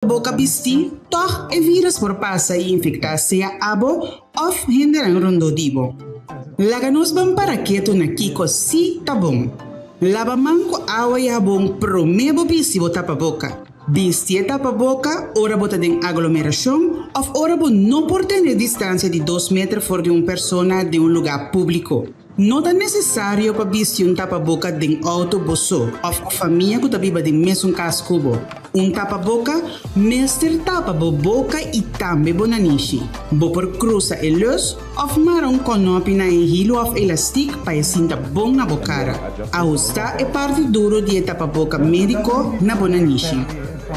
Boka bistí, tòg e vírus por pasa i infektá sea abo òf hendenan rondó di bo. Laga nos ban para ketu na kiko sí ta bon. Laba man ku awa i habon promé bo bisti bo tapaboka. Bisti e tapaboka ora bo ta den aglomerashon òf ora bo no por tene distansia di dos meter for di un persona den un lugá públiko. No ta nesesario pa bisti un tapaboka den outo bo so òf ku famia ku ta biba den mesun kas ku bo. Un tapaboka mester tapa bo boka i tambe bo nanishi. Bo por krusa e lus òf mara un kònòpi na e hilu òf elastik pa e sinta bon na bo kara. Ahustá e parti duru di e tapaboka médiko na bo nanishi.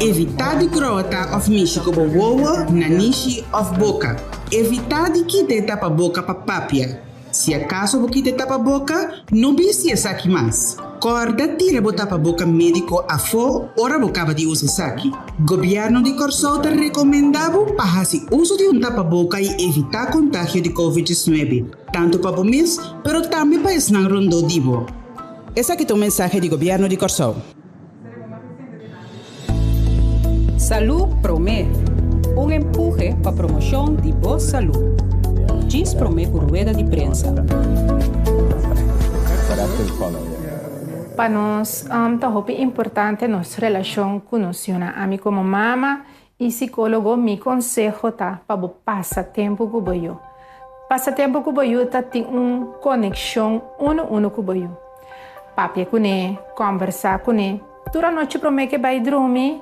Evitá di grota òf mishi ku bo wowo, nanishi òf boka. Evitá di kita e tapaboka pa papia. Si akaso bo kita e tapaboka, no bisti esaki mas. Kòrda tira bo tapaboka médiko afó ora bo kaba di usa esaki. Gobièrnu di Kòrsou ta rekomendá bo pa hasi uso di un tapaboka i evitá kontagio di Covid 19, tantu pa bo mes, pero tambe pa esnan rondó di bo. Esaki ta un mensahe di Gobièrnu di Kòrsou. Salú Promé, un empuhe pa promoshon di bo salú. Djis promé ku rueda di prensa. Pa nos ta hopi importante nos relashon ku nos yunan. Ami komo mama i sikólogo mi konseho ta pa bo pasa tempu ku bo yu. Pasa tempu ku bo yu ta tin un konekshon unu unu ku bo yu. Papia kuné, kòmbersá kuné. Tur anochi promé ke bai drumi,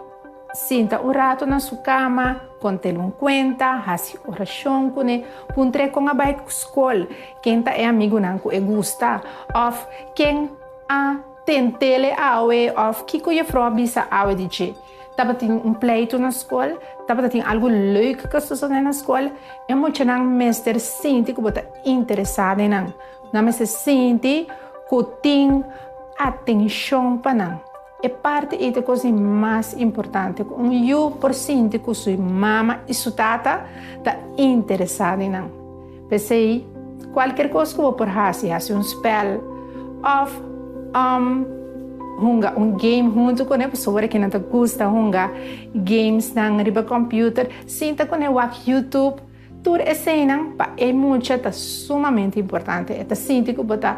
sinta un ratu na su kama, kont'el un kuenta, hasi orashon kuné, puntr'é kon a bai skol, ken ta e amigunan ku e gusta òf ken a tent'el awe òf kiko jefrou a bisa awe di dje. Tabatin un pleitu na skol, tabata tin algu leuk ku a sosodé na skol. E muchanan mester sinti ku bo ta interesá den nan. Nan mester sinti ku tin atenshon pa nan. E parti ei ta e kos di mas importante, ku un yu por sinti ku su mama i su tata ta interesá den nan. P'esei, kualker kos ku bo por hasi, hasi un spèl òf hunga un game huntu kuné, pasobra kinan ta gusta hunga gamesnan riba kòmpiuter, sinta kuné wak YouTube, tur eseinan pa e mucha ta sumamente importante. E ta sinti ku bo ta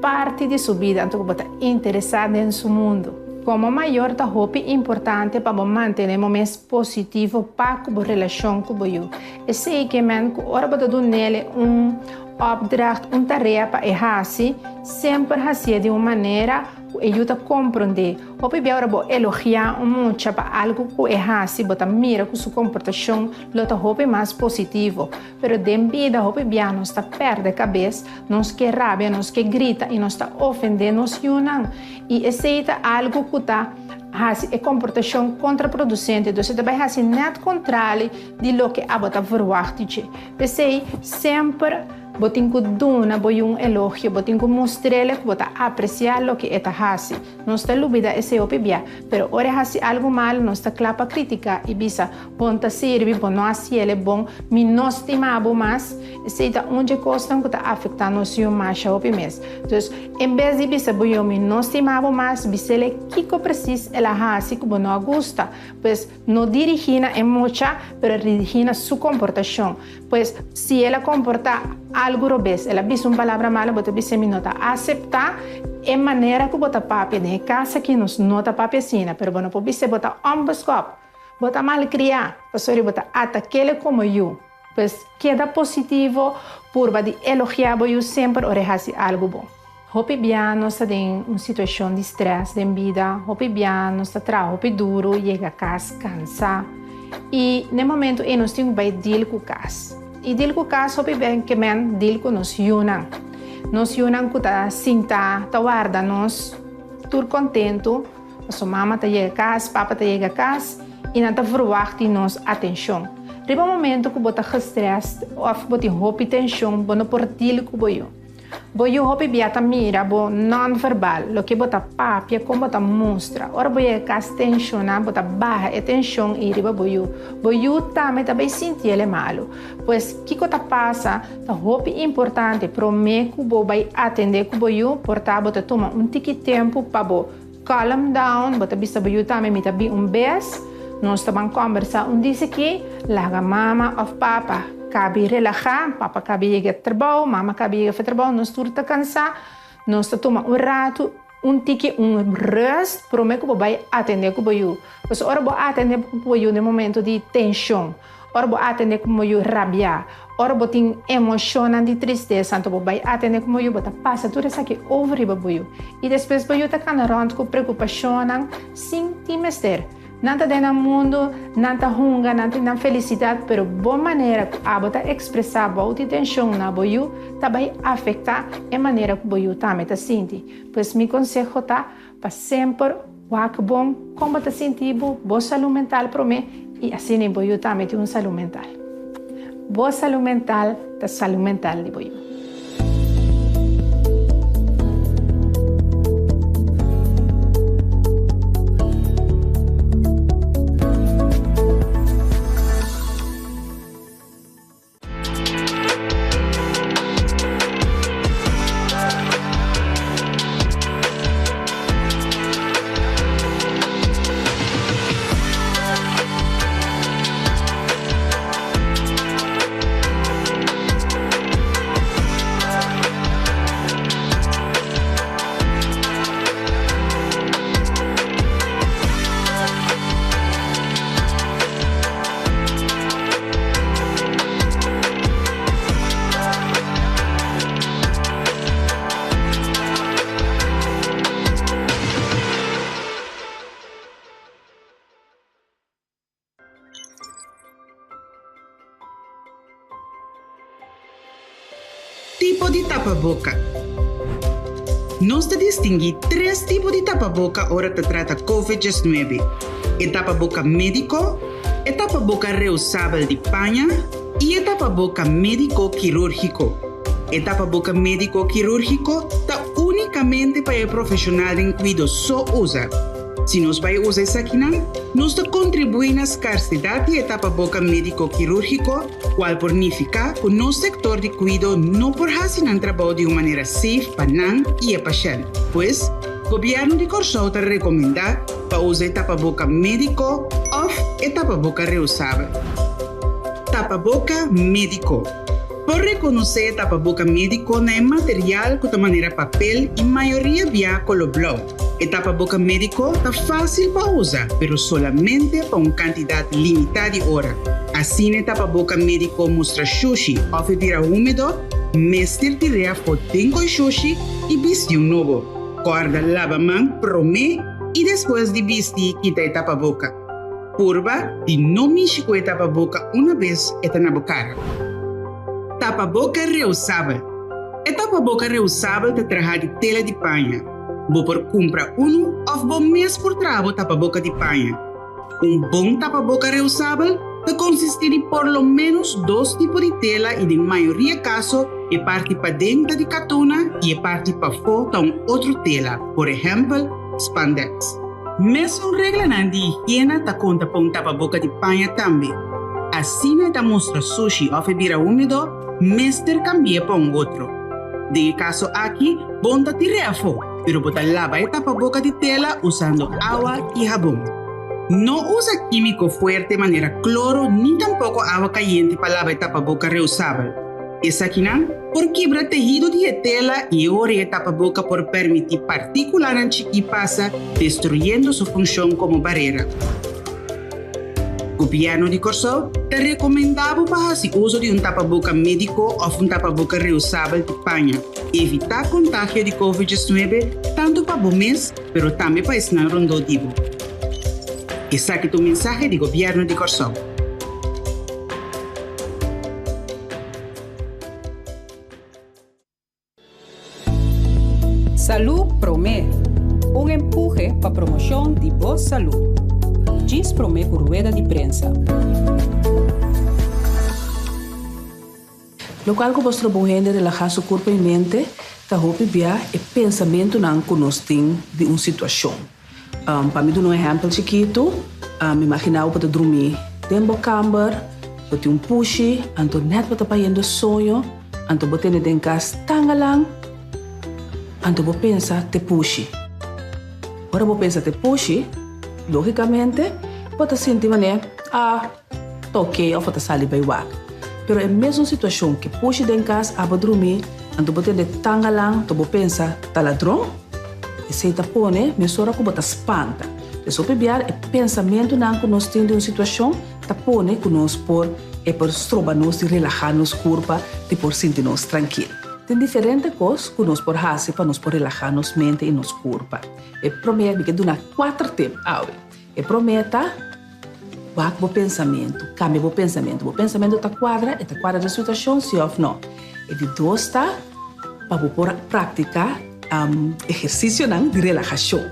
parti di su bida, anto ku bo ta interesá den su mundu. Komo mayor ta hopi importante pa bo mantené bo mes positivo pa ku bo relashon ku bo yu. Esei ke men ku ora bo ta dun'el un opdracht, un tarea pa e hasi, semper hasié di un manera ku e yu ta komprondé. Hopi bia ora bo elogiá un mucha pa algu ku e hasi, bo ta mira ku su komportashon lo ta hopi mas positivo. Pero den bida hopi bia nos ta pèrdè kabes, nos ke rabia, nos ke grita i nos ta ofendé nos yunan. I esei ta algu ku ta hasi e komportashon kontraprodusente. Dus e ta bai hasi nèt kontrali di loke abo ta verwagt di dje. P'esei, semper bo tin ku duna bo yu un elogio, bo tin ku mustr'el ku bo ta apresiá loke e ta hasi. Nos ta lubidá esei hopi bia, pero ora e hasi algu malu nos ta kla pa kritiká i bisa, Bo no ta sirbi, bo no hasi el e bon, mi no stima bo mas. Esei ta un dje kosnan ku ta afektá nos yu masha hopi mes. Dus, en bes di bisa bo yu mi no stima bo mas, bis'el e kiko presis el a hasi ku bo no a gusta. Pues, No dirigí na e mucha, pero dirigí na su komportashon. Pues, si el a komportá algu robes, el a bisa un palabra malu, bo ta bis'é, Mi no ta aseptá e manera ku bo ta papia. Den e kas akí nos no ta papia asina. Pero bo no por bis'é, Bo ta ònbeskòp, bo ta malkriá, pasobra bo ta atak'é komo yu. Pues, keda positivo, purba di elogiá bo yu semper ora e hasi algu bon. Hopi bia nos ta den un situashon di strès den bida, hopi bia nos ta traha hopi duru, yega kas kansá. I na e momentu ei nos tin ku bai dil ku kas. I dil ku kas hopi bia ke men dil ku nos yunan. Nos yunan ku ta sintá ta warda nos tur kontentu, pasobra mama ta yega kas, papa ta yega kas i nan ta verwagt di nos atenshon. Riba momentu ku bo ta gestrèst òf bo tin hopi tenshon, bo no por dil ku bo yu. Bo yu hopi bia ta mira bo non-verbal, loke bo ta papia, kon bo ta mustra. Ora bo yega kas tenshoná, bo ta baha e tenshon ei riba bo yu. Bo yu tambe ta bai sinti el e malu. Pues, kiko ta pasa? Ta hopi importante promé ku bo bai atendé ku bo yu, por ta bo ta tuma un tiki tempu pa bo calm down, bo ta bisa bo yu tambe mi ta bin un bes. Nos ta ban kòmbersá un disi ki laga mama òf papa kabi relahá, papa kabi yega trabou, mama kabi yega for trabou, nos tur ta kansá, nos ta tuma un ratu, un tiki un rùst promé ku bo bai atendé ku bo yu. Pasobra ora bo atendé ku bo yu den momento di tenshon, ora bo atendé ku bo yu rabiá, ora bo tin emoshonnan di tristesa, anto bo bai atendé ku bo yu, bo ta pasa tur esaki over riba bo yu. I despues bo yu ta kana rònt ku preokupashonnan sin tin mester. Nan ta den nan mundu, nan ta hunga, nan tin nan felisidat, pero bo manera ku abo ta ekspresá bou di tenshon na bo yu ta bai afektá e manera ku bo yu tambe ta sinti. Pues mi konseho ta pa semper wak bon kon bo ta sinti bo, bo salú mental promé i asina bo yu tambe tin un salú mental. Bo salú mental ta salú mental di bo yu. Tipo di tapaboka. Nos ta distinguí tres tipo di tapaboka ora ta trata Covid 19, e tapaboka médiko, e tapaboka reusabel di paña i e tapaboka médiko kirúrgiko. E tapaboka médiko kirúrgiko ta únikamente pa e profeshonal den kuido so usa. Si nos bai usa esakinan, nos ta kontribuí na skarsedat di e tapaboka médiko kirúrgiko, kual por nifiká ku nos sektor di kuido no por hasi nan trabou di un manera safe pa nan i e pashènt. Pues, Gobièrnu di Kòrsou ta rekomendá pa usa e tapaboka médiko òf e tapaboka reusabel. Tapaboka médiko. Por rekonosé e tapaboka médiko na e material ku ta manera papel i mayoria bia koló blou. E tapaboka médiko ta fásil pa usa, pero solamente pa un kantidat limitá di ora. Asina e tapaboka médiko mustra shushi òf e bira húmedo, mester tir'é afó den koi shushi i bisti un nobo. Kòrda laba man promé i despues di bisti kita e tapaboka. Purba di no mishi ku e tapaboka una bes e ta na bo kara. Tapaboka reusabel. E tapaboka reusabel ta traha di tela di paña. Bo por kumpra unu òf bo mes por traha bo tapaboka di paña. Un bon tapaboka reusabel ta konsistí di por lo ménos dos tipo di tela i den mayoria kaso e parti paden ta di katuna i e parti pafó ta un otro tela, por ehèmpel, spandex. Mesun reglanan di higiena ta konta pa un tapaboka di paña tambe. Asina e ta mustra sushi òf e bira húmedo, mester kambi'é pa un otro. Den e kaso aki, bon ta tir'é afó, pero bo ta laba e tapaboka di tela usando awa i habon. No usa kímiko fuerte manera kloro ni tampoko awa kayente pa laba e tapaboka reusabel. Esakinan por kibra tehido di e tela i e ora e tapaboka por permití partíkulanan chikí pasa, destruyendo su funshon komo barera. Gobièrnu di Kòrsou ta rekomendá bo pa hasi uso di un tapaboka médiko òf un tapaboka reusabel di paña. Evitá kontagio di Covid 19 tantu pa bo mes pero tambe pa esnan rondó di bo. Esaki ta un mensahe di Gobièrnu di Kòrsou. Salú Promé, un empuhe pa promoshon di bo salú. Djis promé ku rueda di prensa. Lokual ku bos troba un hende relahá su kurpa i mente ta hopi bia e pensamentunan ku nos tin di un situashon. Pa mi duna un ehèmpel chikitu, imaginá bo bo ta drumí den bo kamber, bo tin un pushi, anto nèt bo ta bayendo soño, Anto bo tene den kas tangalang, anto bo pensa te pushi. Ora bo pensa te pushi, logikamente, Bo ta sinti manera, ah, ta oké òf bo ta sali bai wak. Pero e mesun situashon ku pushi den kas abo drumí, anto bo tende tangalan, anto bo pensa, ta ladron? Esei ta pone mesora ku bo ta spanta. Des hopi biaha e pensamentunan ku nos tin di un situashon ta pone ku nos por e por stroba nos di relahá nos kurpa, di por sinti nos trankil. Tin diferente kos ku nos por hasi pa nos por relahá nos mente i nos kurpa. E promé, mi ke duna kuater tip awe. E promé ta, wak bo pensamentu, kambia bo pensamentu. Bo pensamentu ta kuadra, e ta kuadra den situashon, si òf nò. E di dos ta, pa bo por praktiká ehersisionan di relahashon.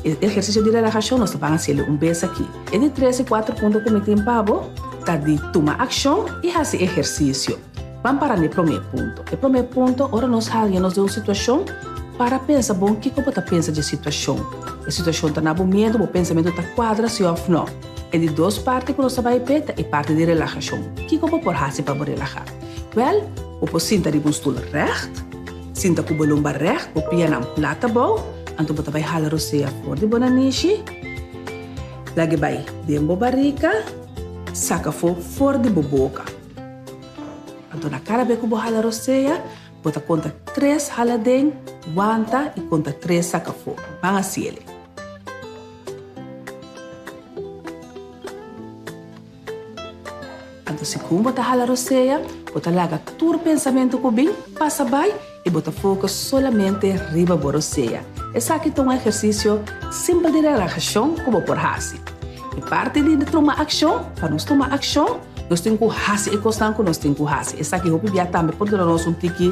E ehersisio di relahashon nos ta ban hasiel un bes aki. E di tres i kuater punto ku mi tin pa bo ta di tuma akshon i hasi ehersisio. Ban para na e promé punto. E promé punto, ora nos haña nos den un situashon, para pensa bon kiko bo ta pensa dje situashon. E situashon ta na bo miedu, bo pensamentu ta kuadra si òf nò. E di dos parti ku nos ta bai p'e ta e parti di relahashon. Kiko bo por hasi pa bo relahá? Wèl, bo por sinta riba un stul règt, sinta ku bo lomba règt, bo pianan plat abou, anto bo ta bai hala rosea for di bo nanishi, lag'e bai den bo barika, saka afó for di bo boka. Anto na kada bes ku bo hala rosea, bo ta konta tres hala den, wanta i konta tres saka afó. Ban hasiel. Anto segun bo ta hala rosea, bo ta laga tur pensamentu ku bin pasa bai i bo ta focus solamente riba bo rosea. Esaki ta un ehersisio simpel di relahashon ku bo por hasi. E parti di tuma akshon, pa nos tuma akshon, nos tin ku hasi e kosnan ku nos tin ku hasi. Esaki hopi bia tambe por duna nos un tiki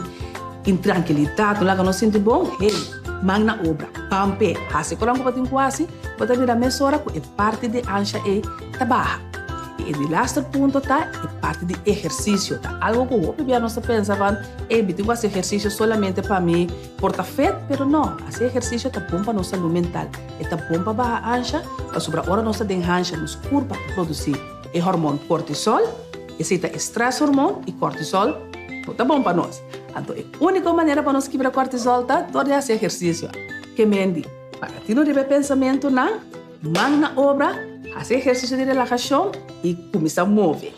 intrankilidat, no laga nos sinti bon. Hey, man na obra, ban p'e, hasi e kosnan ku bo tin ku hasi, bo ta mira mesora ku e parti di ansha ei ta baha. I e di laster punto ta e parti di ehersisio. Ta algo ku hopi bia nos ta pensa van, ey, mi tin ku hasi ehersisio solamente pa mi por ta fit, pero no, hasi ehersisio ta bon pa nos salú mental. E ta bon pa baha ansha, pasobra ora nos ta den hansha nos kurpa ta produsí e hormon kortisol, esei ta e stress hormon i kortisol no ta bon pa nos. Anto e úniko manera pa nos kibra kortisol ta dor di hasi ehersisio. Ke mendi, paga tino riba e pensamentunan, man na obra, hasi ehersisio di relahashon i kuminsá move.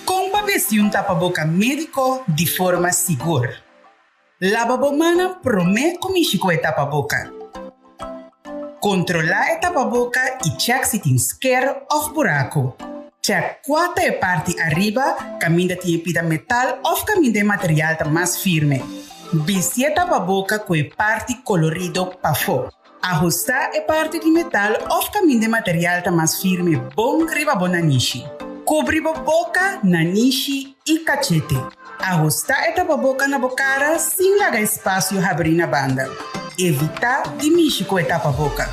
Kon pa bisti un tapaboka médiko di forma sigur? Laba bo mannan promé ku mishi ku e tapaboka. Kontrolá e tapaboka i chèk si tin sker òf buraku. Chèk kua ta e parti ariba kaminda tin e pida metal òf kaminda e material ta mas firme. Bisti e tapaboka ku e parti kolorido pafó. Ahustá e parti di metal òf kaminda e material ta mas firme bon riba bo nanishi. Kubri bo boka, nanishi i kachete. Ahustá e tapaboka na bo kara sin laga espasio habrí na banda. Evitá di mishi ku e tapaboka.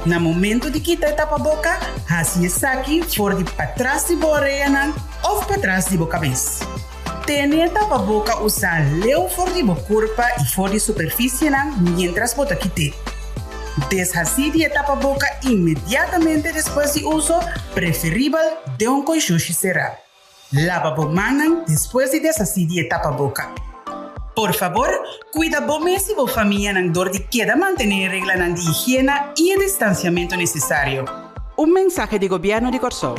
Na momentu di kita e tapaboka, hasi esaki for di patras di bo oreanan òf patras di bo kabes. Tene e tapaboka usá leu for di bo kurpa i for di superfisienan miéntras bo ta kit'é. Deshasí di e tapaboka inmediatamente despues di uso, preferibel den un konshushi será. Laba bo mannan despues di deshasí di e tapaboka. Por fabor, kuida bo mes i bo famianan dor di keda mantené e reglanan di higiena i e distansiamentu nesesario. Un mensahe di Gobièrnu di Kòrsou.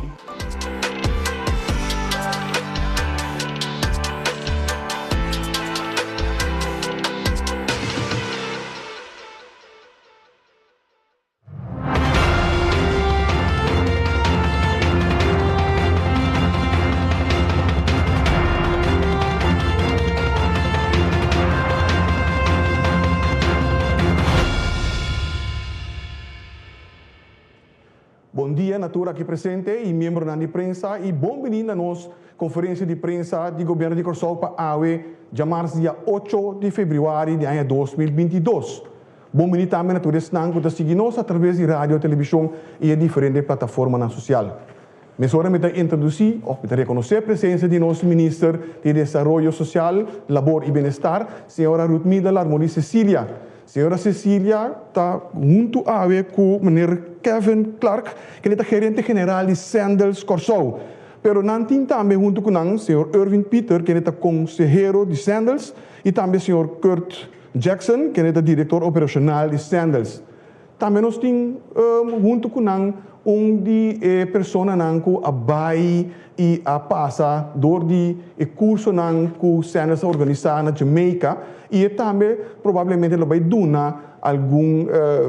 Bon dia na tur aki presente i miembronan di prensa i bon bini na nos konferensia di prensa di Gobièrnu di Kòrsou pa awe djamars dia ocho di febrüari di aña 2022. Bon bini tambe na tur esnan ku ta sigui nos atraves di radio, televishon i e diferente plataformanan sosial. Mesora mi ta introdusí òf mi ta rekonosé presensia di nos Minister di Desaroyo Sosial, Labor i Benestar, señora Ruthmilda Larmonie-Cecilia. Señora Cecilia ta huntu awe ku meneer Kevin Clark, kende ta gerente general di Sandals Kòrsou. Pero nan tin tambe huntu ku nan señor Irvin Pieter, kende ta konsehero di Sandals, i tambe señor Kurt Jackson, kende ta direktor operashonal di Sandals. Tambe nos tin huntu ku nan un di e personanan ku a bai i a pasa dor di e kursonan ku Sanders a organisá na Jamaica i e tambe probablemente lo bai duna algun,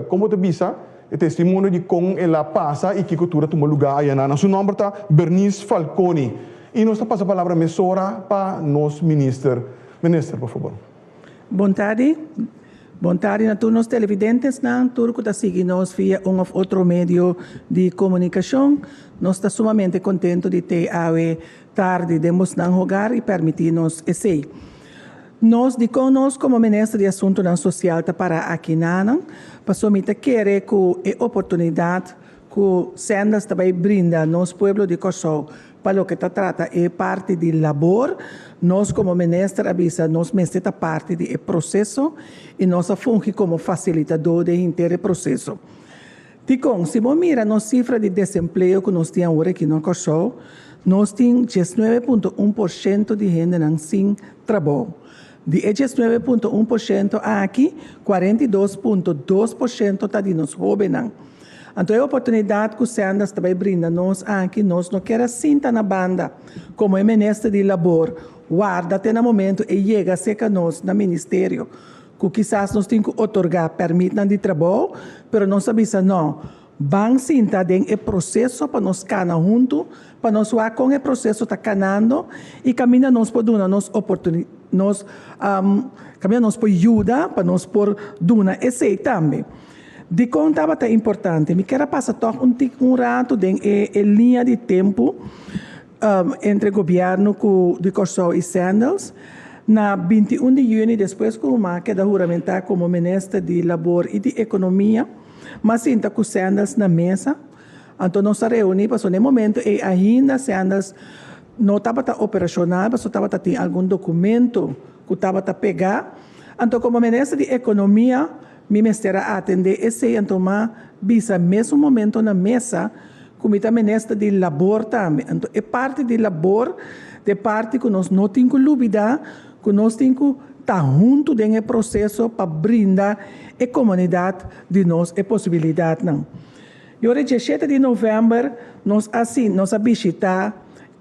kon bo ta bisa, e testimonio di kon el a pasa i kiko tur a tuma lugá ayanan. Su nòmber ta Bernice Falconi. I nos ta pasa palabra mesora pa nos minister. Minister, por fabor. Bon tardi. Bon tardi na tur nos televidentesnan, tur ku ta sigui nos via un òf otro medio di komunikashon. Nos ta sumamente kontentu di tei awe tardi den bosnan hogar i pèrmití nos esei. Nos, dikon nos komo Minister di Asuntunan Sosial ta pará aki nanan? Pasobra mi ta kere ku e oportunidat ku Sandals ta bai brinda nos pueblo di Kòrsou Pa loke ta trata e parti di labor, nos komo minister a bisa nos mester ta parti di e proseso i nos a fungi komo fasilitadó den henter e proseso. Dikon? Si bo mira nos sifra di desempleo ku nos tin awor aki na Kòrsou, nos tin 19.1% di hendenan sin trabou. Di e 19.1% aki, 42.2% ta di nos hóbennan. Anto e oportunidat ku Sanders ta bai brinda nos aki, nos no kier a sinta na banda komo e minister di labor warda te na momento e yega serka nos na ministerio ku kisas nos tin ku otorgá pèrmitnan di trabou, pero nos a bisa no, ban sinta den e proseso pa nos kana huntu, pa nos wak kon e proseso ta kanando i kaminda nos por duna nos oportuni nos kaminda nos por yuda pa nos por duna esei tambe. Dikon tabata importante? Mi kier a pasa tòg un tik un ratu den e e liña di tempu entre gobièrnu ku di Kòrsou i Sandals. Na 21 di yüni despues ku mi a keda huramentá komo minister di Labor i di Ekonomia, mi a sinta ku Sandals na mesa. Anto nos a reuní pasobra na e momento ei ainda Sandals no tabata operashonal pasobra tabata tin algun dokumento ku tabata pegá. Anto komo minister di Ekonomia Mi mester a atendé esei anto m'a bisa mesun momento na mesa ku mi ta minister di labor tambe. Anto e parti di labor ta e parti ku nos no tin ku lubidá, ku nos tin ku ta huntu den e proseso pa brinda e komunidat di nos e posibilidatnan. I ora e 17 di novèmber nos a nos a bishitá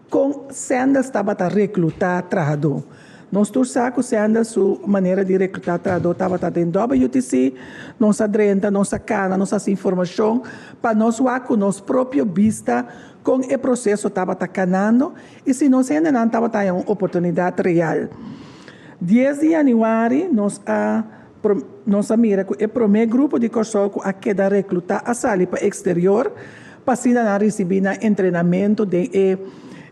Kon Sanders tabata reklutá trahadó? Nos tur sa ku Sanders su manera di reklutá trahadó tabata den WTC. Nos a drenta, nos a kana, nos a hasi informashon pa nos wak ku nos propio bista kon e proseso tabata kanando i si nos hendenan tabata haña un oportunidat real. Dies di yanüari nos a nos a mira ku e promé grupo di Kòrsou ku a keda reklutá a sali pa eksterior pa asina nan risibí nan entrenamentu den e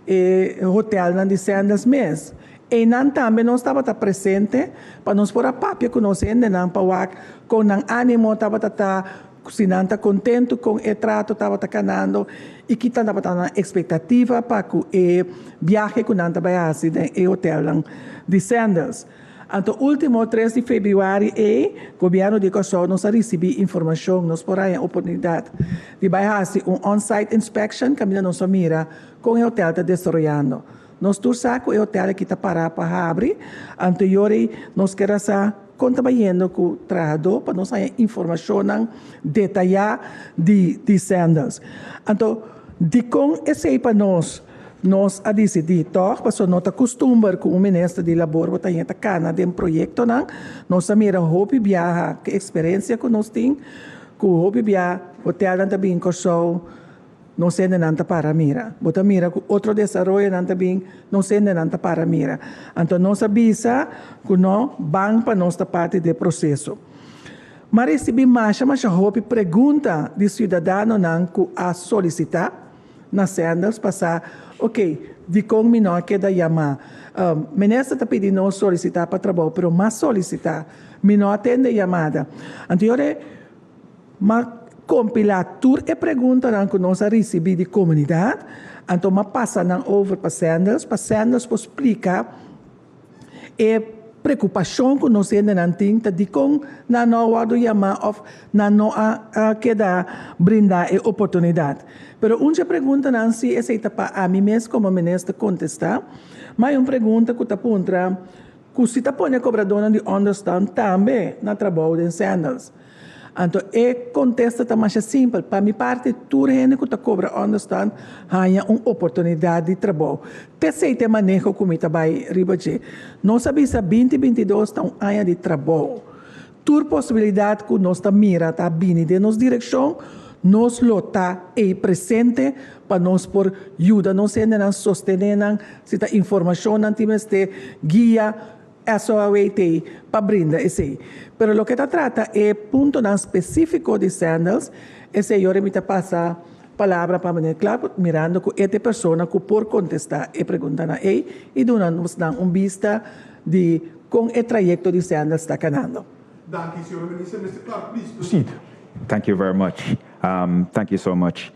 e hotelnan di Sandals mes. Einan tambe nos tabata presente pa nos por a papia ku nos hendenan pa wak kon nan ánimo tabata ta, si nan ta kontentu kon e trato tabata kanando i ki tabata nan ekspektativa pa ku e biahe ku nan ta bai hasi den e hotelnan di Sandals. Anto ultimo 3 di febrüari ei, Gobièrnu di Kòrsou nos a risibí informashon, nos por haña oportunidat di bai hasi un on-site inspection kaminda nos a mira kon e hotèl ta desaroyando. Nos tur sa ku e hotèl aki ta pará pa habri, anto yori nos ker a sa kon ta bayendo ku trahadó pa nos haña informashonnan detayá di di Sandals. Anto dikon esei pa nos? Nos a disidí tòg, pasobra no ta kustumber ku un minister di labor bo ta hende ta kana den proyektonan. Nos a mira hopi biaha ku eksperensia ku nos tin, ku hopi bia hotelnan ta bin Kòrsou, nos hendenan ta para mira. Bo ta mira ku otro desaroyonan ta bin, nos hendenan ta para mira. Anto nos a bisa ku no ban pa nos ta parti di e proseso. M'a risibí masha masha hopi pregunta di siudadanonan ku a solisitá na Sandals pa sa, ok, dikon mi no a keda yamá? Minister ta pidi nos solisitá pa trabou, pero m'a solisitá, mi no a tende yamada. Anto yora m'a kompilá tur e preguntanan ku nos a risibí di komunidat, anto m'a pasa nan over pa Sandals, pa Sandals por splika E preokupashon ku nos hendenan tin ta dikon nan no a wòrdu yamá òf nan no a keda brindá e oportunidat. Pero un dje preguntanan si esei ta pa ami mes komo minister kontestá, ma e un pregunta ku ta puntra ku si ta pone kobradónan di ònderstant tambe na trabou den Sandals. Anto e kontesta ta masha simpel, pa mi parti tur hende ku ta kobra ònderstant haña un oportunidat di trabou. T'esei ta e maneho ku mi ta bai riba dje. Nos a bisa binti 22 ta un aña di trabou. Tur posibilidat ku nos ta mira ta bini den nos direkshon, nos lo ta ei presente pa nos por yuda nos hendenan, sostené nan, si ta informashon nan tin mester, guia, SOAW t'ei pa brinda esei. Pero loke ta trata e puntonan spesífiko di Sandals, esei yora mi ta pasa palabra pa meneer Clark, mirando ku e ta e persona ku por kontestá e preguntanan ei i duna nos nan un bista di kon e trayekto di Sandals ta kanando. Danki, señora Minister. Mister Clark, please proceed. Thank you very much. Thank you so much.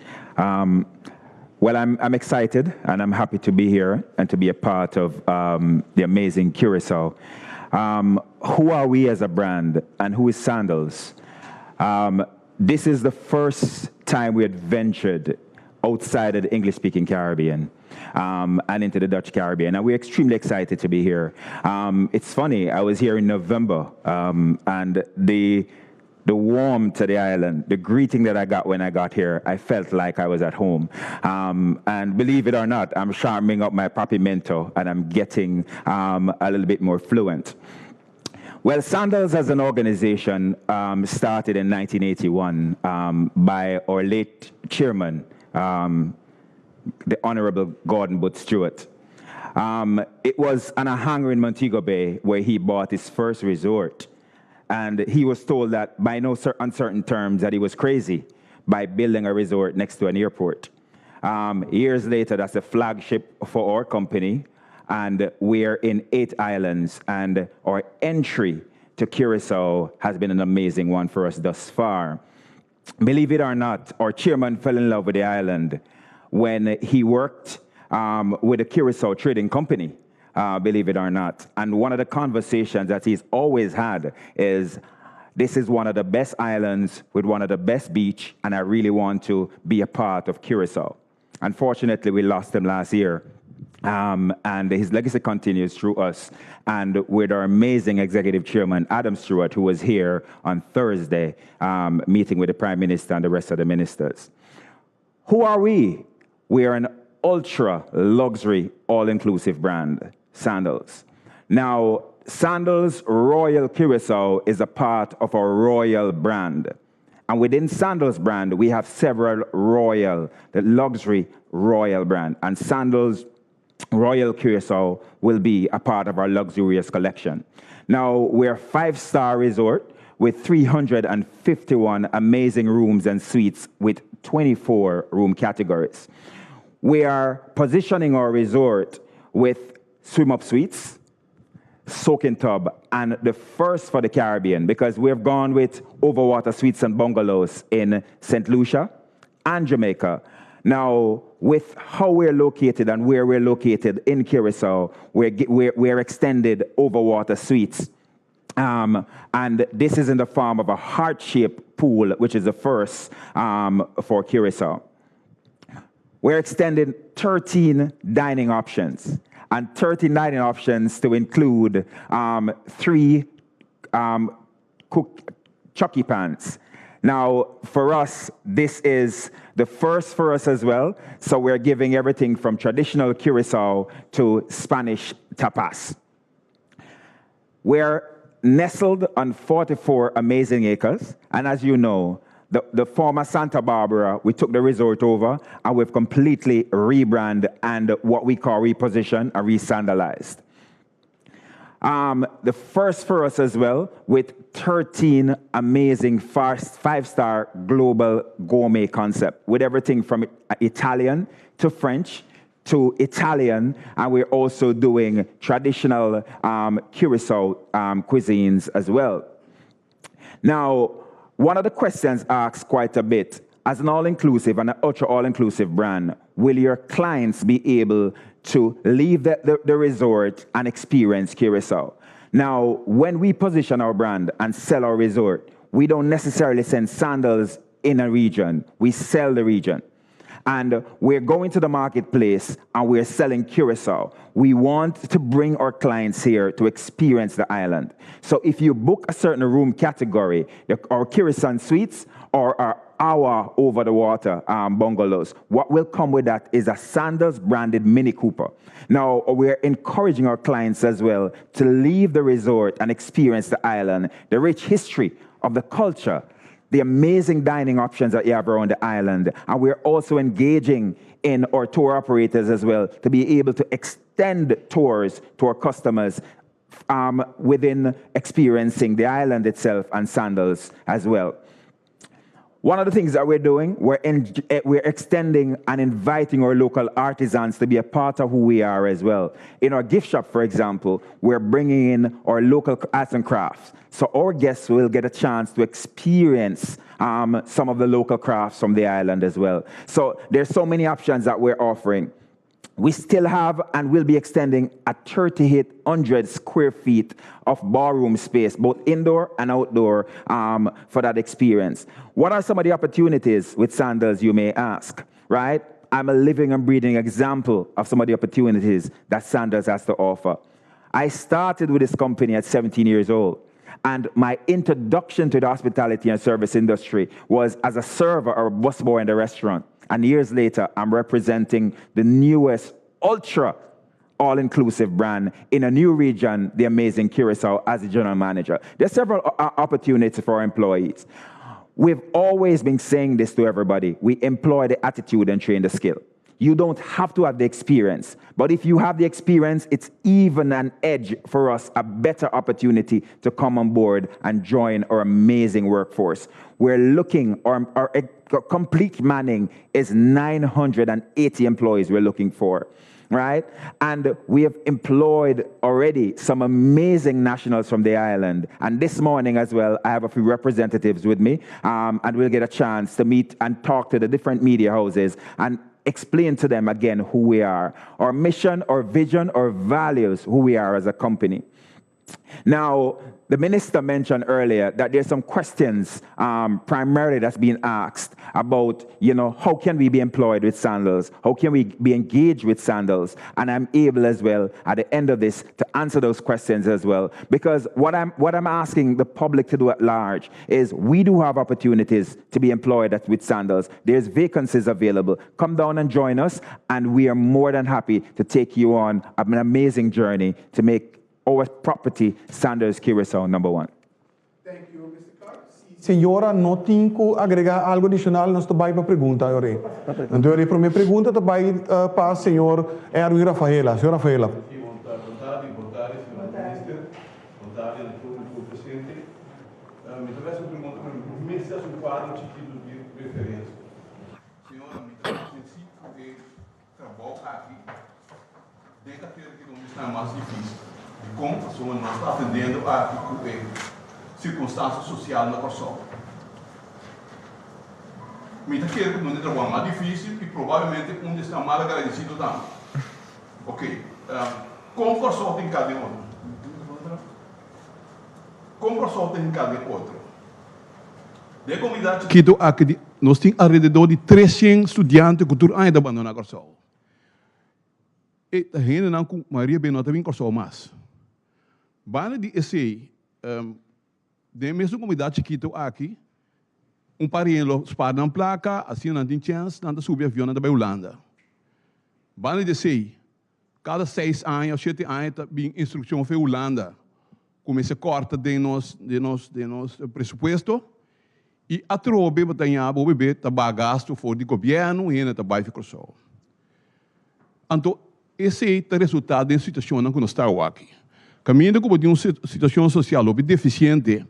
Well, I'm, I'm excited and I'm happy to be here and to be a part of the amazing Curacao. Who are we as a brand and who is Sandals? This is the first time we had ventured outside of the English-speaking Caribbean and into the Dutch Caribbean, and we're extremely excited to be here. It's funny, I was here in November, and the warmth to the island, the greeting that I got when I got here, I felt like I was at home. And believe it or not, I'm sharpening up my Papiamento and I'm getting a little bit more fluent. Well, Sandals as an organization started in 1981 by our late chairman, the Honorable Gordon Butts Stewart. It was on a hangar in Montego Bay where he bought his first resort. And he was told that by no uncertain terms that he was crazy by building a resort next to an airport. Years later, that's a flagship for our company, and we're in eight islands, and our entry to Curacao has been an amazing one for us thus far. Believe it or not, our chairman fell in love with the island when he worked with the Curacao Trading Company, believe it or not. And one of the conversations that he's always had is, this is one of the best islands with one of the best beach, and I really want to be a part of Curacao. Unfortunately, we lost him last year, and his legacy continues through us and with our amazing executive chairman, Adam Stewart, who was here on Thursday, meeting with the Prime Minister and the rest of the ministers. Who are we? We are an ultra luxury, all-inclusive brand, Sandals. Now, Sandals Royal Curacao is a part of our royal brand. And within Sandals brand, we have several royal, the luxury royal brand. And Sandals Royal Curacao will be a part of our luxurious collection. Now, we're a 5-star resort with 351 amazing rooms and suites with 24 room categories. We are positioning our resort with swim-up suites, soaking tub, and the first for the Caribbean, because we have gone with overwater suites and bungalows in St. Lucia and Jamaica. Now, with how we're located and where we're located in Curacao, we're extended overwater suites. And this is in the form of a heart-shaped pool, which is the first for Curacao. We're extending 13 dining options, and 13 dining options to include 3 cook chucky pans. Now, for us, this is the first for us as well, so we're giving everything from traditional Curacao to Spanish tapas. We're nestled on 44 amazing acres, and as you know, the former Santa Barbara, we took the resort over, and we've completely rebranded and what we call repositioned and re-sandalized. Um, the first for us as well, with 13 amazing five-star global gourmet concept, with everything from Italian to French to Italian, and we're also doing traditional um, Curacao um, cuisines as well. Now, one of the questions asked quite a bit, as an all-inclusive and an ultra all-inclusive brand, will your clients be able to leave the, the, the resort and experience Curacao? Now, when we position our brand and sell our resort, we don't necessarily send sandals in a region. We sell the region. And we're going to the marketplace and we're selling Curacao. We want to bring our clients here to experience the island. So if you book a certain room category, our Curacao suites or our our over the water um, bungalows. What will come with that is a Sandals branded Mini Cooper. Now, we're encouraging our clients as well to leave the resort and experience the island, the rich history of the culture, the amazing dining options that you have around the island. And we're also engaging in our tour operators as well to be able to extend tours to our customers um, within experiencing the island itself and Sandals as well. One of the things that we're doing, we're, in, eh, we're extending and inviting our local artisans to be a part of who we are as well. In our gift shop, for example, we're bringing in our local arts and crafts. So our guests will get a chance to experience um, some of the local crafts from the island as well. So there's so many options that we're offering. We still have and will be extending a 3,800 square feet of ballroom space, both indoor and outdoor, um, for that experience. What are some of the opportunities with Sandals, you may ask, right? I'm a living and breathing example of some of the opportunities that Sandals has to offer. I started with this company at 17 years old. And my introduction to the hospitality and service industry was as a server or a busboy in the restaurant. And years later, I'm representing the newest ultra all inclusive brand in a new region, the amazing Curacao, as a general manager. There's several uh, opportunities for our employees. We've always been saying this to everybody. We employ the attitude and train the skill. You don't have to have the experience. But if you have the experience, it's even an edge for us, a better opportunity to come on board and join our amazing workforce. We're looking, our, our complete manning is 980 employees we're looking for right? And we have employed already some amazing nationals from the island. And this morning as well, I have a few representatives with me, um, and we'll get a chance to meet and talk to the different media houses and explain to them again who we are, our mission, our vision, our values, who we are as a company. Now, the minister mentioned earlier that there's some questions um, primarily that's being asked about, you know, how can we be employed with sandals? How can we be engaged with sandals? And I'm able as well at the end of this to answer those questions as well. Because what I'm, what I'm asking the public to do at large is we do have opportunities to be employed at, with sandals. There's vacancies available. Come down and join us, and we are more than happy to take you on an amazing journey to make our property Sanders Curacao number one. Thank you, Mr. Clark. Si señora no tin ku agregá algu adishonal, nos ta bai pa pregunta awor. Anto e promé pregunta ta bai pa señor Erwin Rafaela. Señor Rafaela. Sí, bon tardi, bon tardi, señor Minister. Bon tardi na tur ku presente. Mi ta hasi un pregunta, pero mi mester hasi un kuadro chikitu di referensia. Señora, mi ta konvensí ku e Trabou aki den cartera di un esnan mas dificil. Dicon? Pasobra nos ta atendiendo aki cu e circunstancia social na Corsou. Mi ta kere cu un di trabou mas dificil y probablemente un di esnan mal agradecido tambe. Ok, con Corsou ta hinca den otro? Con Corsou ta hinca den otro? Den e comunidad chikito aki di nos tin alrededor di 300 studiante cu tur aña ta bandona Corsou. E ta hendenan cu mayoria bes no ta bin Corsou mas. Banda di esey, den e mesun comunidad chikito aki, un par di hende lo spaar nan placa, asina nan tin chens, nan ta subi avion, nan ta bay Hulanda. Banda di esey, Kada seis aña o shete aña ta bin instrukshon for Hulanda ku mester kòrta den nos den nos den nos presupuesto i atrobe bo ta ña bo bebe ta baha gastu for di gobièrnu hende ta bai for Kòrsou. Anto esei ta resultá den situashonnan ku nos ta awor aki. Kaminda ku bo tin un situashon sosial hopi defisiente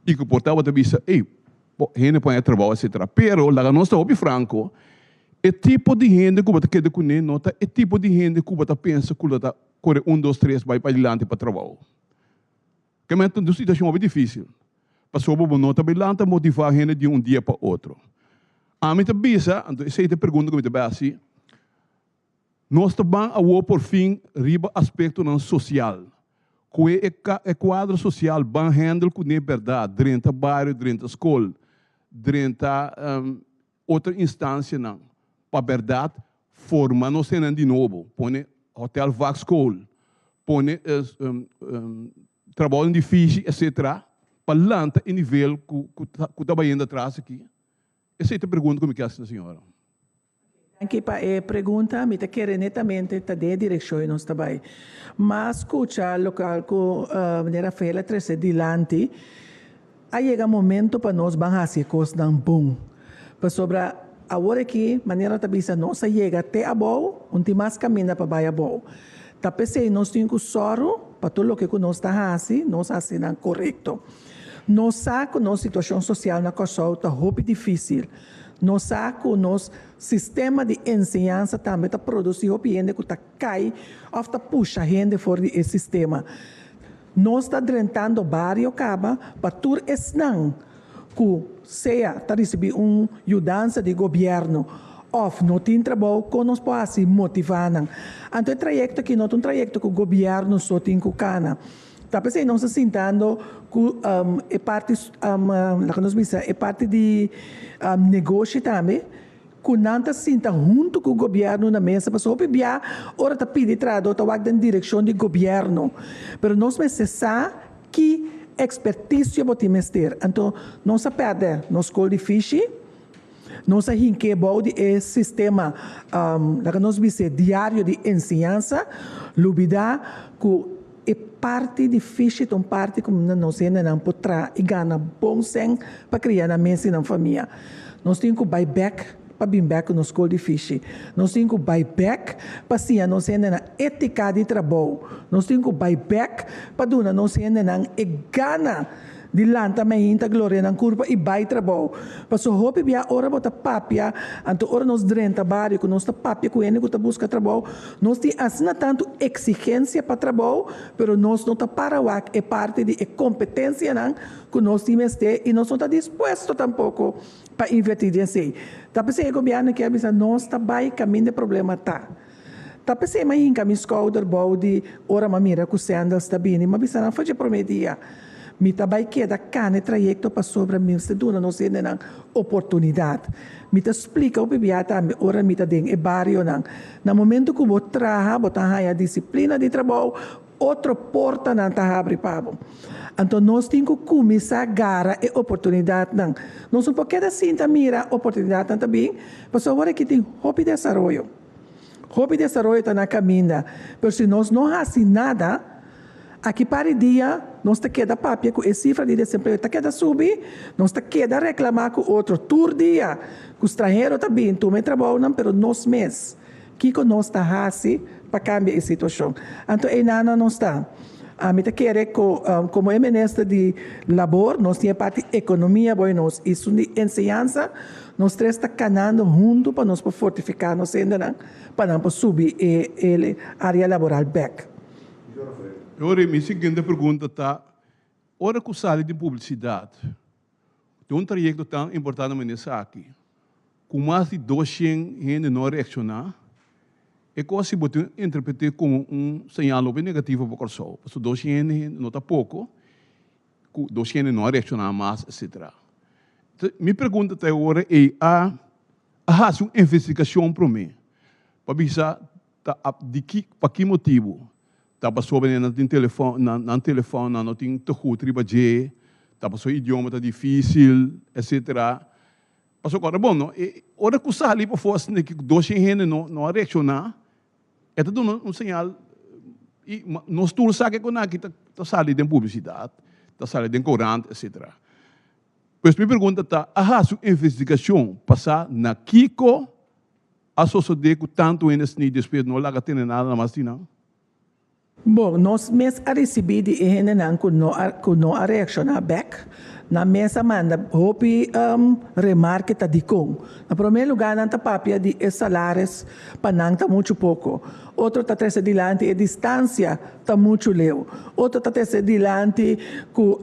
i ku por tabata bisa, ey, hende por haña trabou etcetera. Pero laga nos ta hopi franko, e tipo di hende ku bo ta keda kuné no ta e tipo di hende ku bo ta pensa ku lo ta kore un dos tres bai padilanti pa trabou. Kemey ta un situashon hopi difísil, pasobra bo no ta bai lanta motivá hende di un dia pa otro. Ami ta bisa, anto esei ta e pregunta ku mi ta bai hasi, nos ta ban awor por fin riba aspektonan sosial, ku e e kuadro sosial ban hèndel kuné bèrdat, drenta bario, drenta skol, drenta otro instansianan pa bèrdat forma nos hendenan di nobo, pone hotel vakschool, pone trabounan difícil etcetera pa lanta e nivel ku ku ta bayendo atras aki? Esei ta e pregunta ku mi ke hasi na señora. Danki pa e pregunta. Mi ta kere netamente ta den e direkshon nos ta bai. M'a skucha lokal ku meneer Rafael a trese dilanti. A yega momento pa nos ban hasi e kosnan bon. Pasobra awor aki, manera ta bisa, nos a yega te abou, un tin mas kaminda pa bai abou. Ta p'esei nos tin ku sòru pa tur loke ku nos ta hasi, nos hasi nan korekto. Nos sa ku nos situashon sosial na Kòrsou ta hopi difísil. Nos sa ku nos sistema di enseñansa tambe ta produsí hopi hende ku ta kai òf ta pusha hende for di e sistema. Nos ta drentando bario kaba pa tur esnan ku sea ta risibí un yudansa di gobièrnu òf no tin trabou, kon nos por hasi motivá nan? Anto e trayekto aki no ta un trayekto ku gobièrnu so tin ku kana. Ta p'esei nos ta sintando ku e parti, laga nos bisa, e parti di negoshi tambe. Ku nan ta sinta huntu ku gobièrnu na mesa pasobra hopi bia ora ta pidi trahadó ta wak den direkshon di gobièrnu. Pero nos mester sa ki ekspertisio bo tin mester. Anto nos a pèrdè nos skol di fishi, nos a hink'é bou di e sistema laga nos bis'é diario di enseñansa, lubidá ku e parti di fishi ta un parti ku nos hendenan por traha i gana bon sèn pa kria nan mes i nan famia. Nos tin ku bai bèk pa bin bèk ku nos skol di fishi. Nos tin ku bai bèk pa siña nos hendenan étika di trabou. Nos tin ku bai bèk pa duna nos hendenan e gana di lanta mainta gloria nan kurpa i bai trabou. Paso hopi bia ora bo ta papia, anto ora nos drenta bario ku nos ta papia ku hende ku ta buska trabou, nos tin asina tantu eksigensia pa trabou, pero nos no ta para wak e parti di e kompetensianan ku nos tin mester i nos no ta dispuesto tampoko pa inverti den esei. Ta p'esei e gobièrnu ke a bisa nos ta bai kaminda e problema ta. Ta p'esei m'a hinka mi skouder bou di ora m'a mira ku Sandals ta bini. M'a bisa nan for dje promé dia, mi ta bai keda kana e trayekto pasobra mi mester duna nos hendenan oportunidat. Mi ta splika hopi bia tambe ora mi ta den e barionan. Na momento ku bo traha, bo ta haña disiplina di trabou, otro portanan ta habri pa bo. Anto nos tin ku kuminsá gara e oportunidatnan. Nos no por keda sinta mira oportunidatnan ta bin, pasobra awor aki tin hopi desaroyo. Hopi desaroyo ta na kaminda, pero si nos no hasi nada, aki par di dia nos ta keda papia ku e sifra di desempleo ta keda subi, nos ta keda reklamá ku otro tur dia ku stranhero ta bin tuma e trabounan, pero nos mes, kiko nos ta hasi pa kambia e situashon? Anto einan nos ta. Ami ta kere ku komo e minister di labor nos tin e parti ekonomia bo i nos i esun di enseñansa. Nos tres ta kanando huntu pa nos por fortifiká nos hendenan pa nan por subi e e área laboral bèk. Yori, mi siguiente pregunta ta, ora ku sali di publisidat den un trayekto tan importante manera esaki, ku mas di doshen hende no a reakshoná, e kos si bo tin interpret'é komo un señal hopi negativo pa Kòrsou, pasobra doshen hende no ta poko, ku dos hende no a reakshoná mas etcetera. Mi pregunta ta e ora ei a a hasi un investigashon promé pa bisa ta di ki pa ki motibu ta pasobra nan tin telefòn nan nan telefòn nan no tin tegut riba dje ta pasobra idioma ta difísil etcetera. Pasobra ora bon no e ora ku sali pafó asina ki dos hende no no a reakshoná E ta duna un señal i nos tur sa ke kon aki ta sali den publisidat, ta sali den korant etcetera. Pues mi pregunta ta, a hasi un investigashon pa sa na kiko a sosode ku tantu hende sni despues no laga tene nada mas di nan? Bon, nos mes a risibí di e hendenan ku no a ku no a reakshoná bèk. Nan mes a manda hopi remarke ta dikon. Na promé lugá nan ta papia di e salaris pa nan ta muchu poko. Otro ta trese dilanti e distansia ta muchu leu. Otro ta trese dilanti ku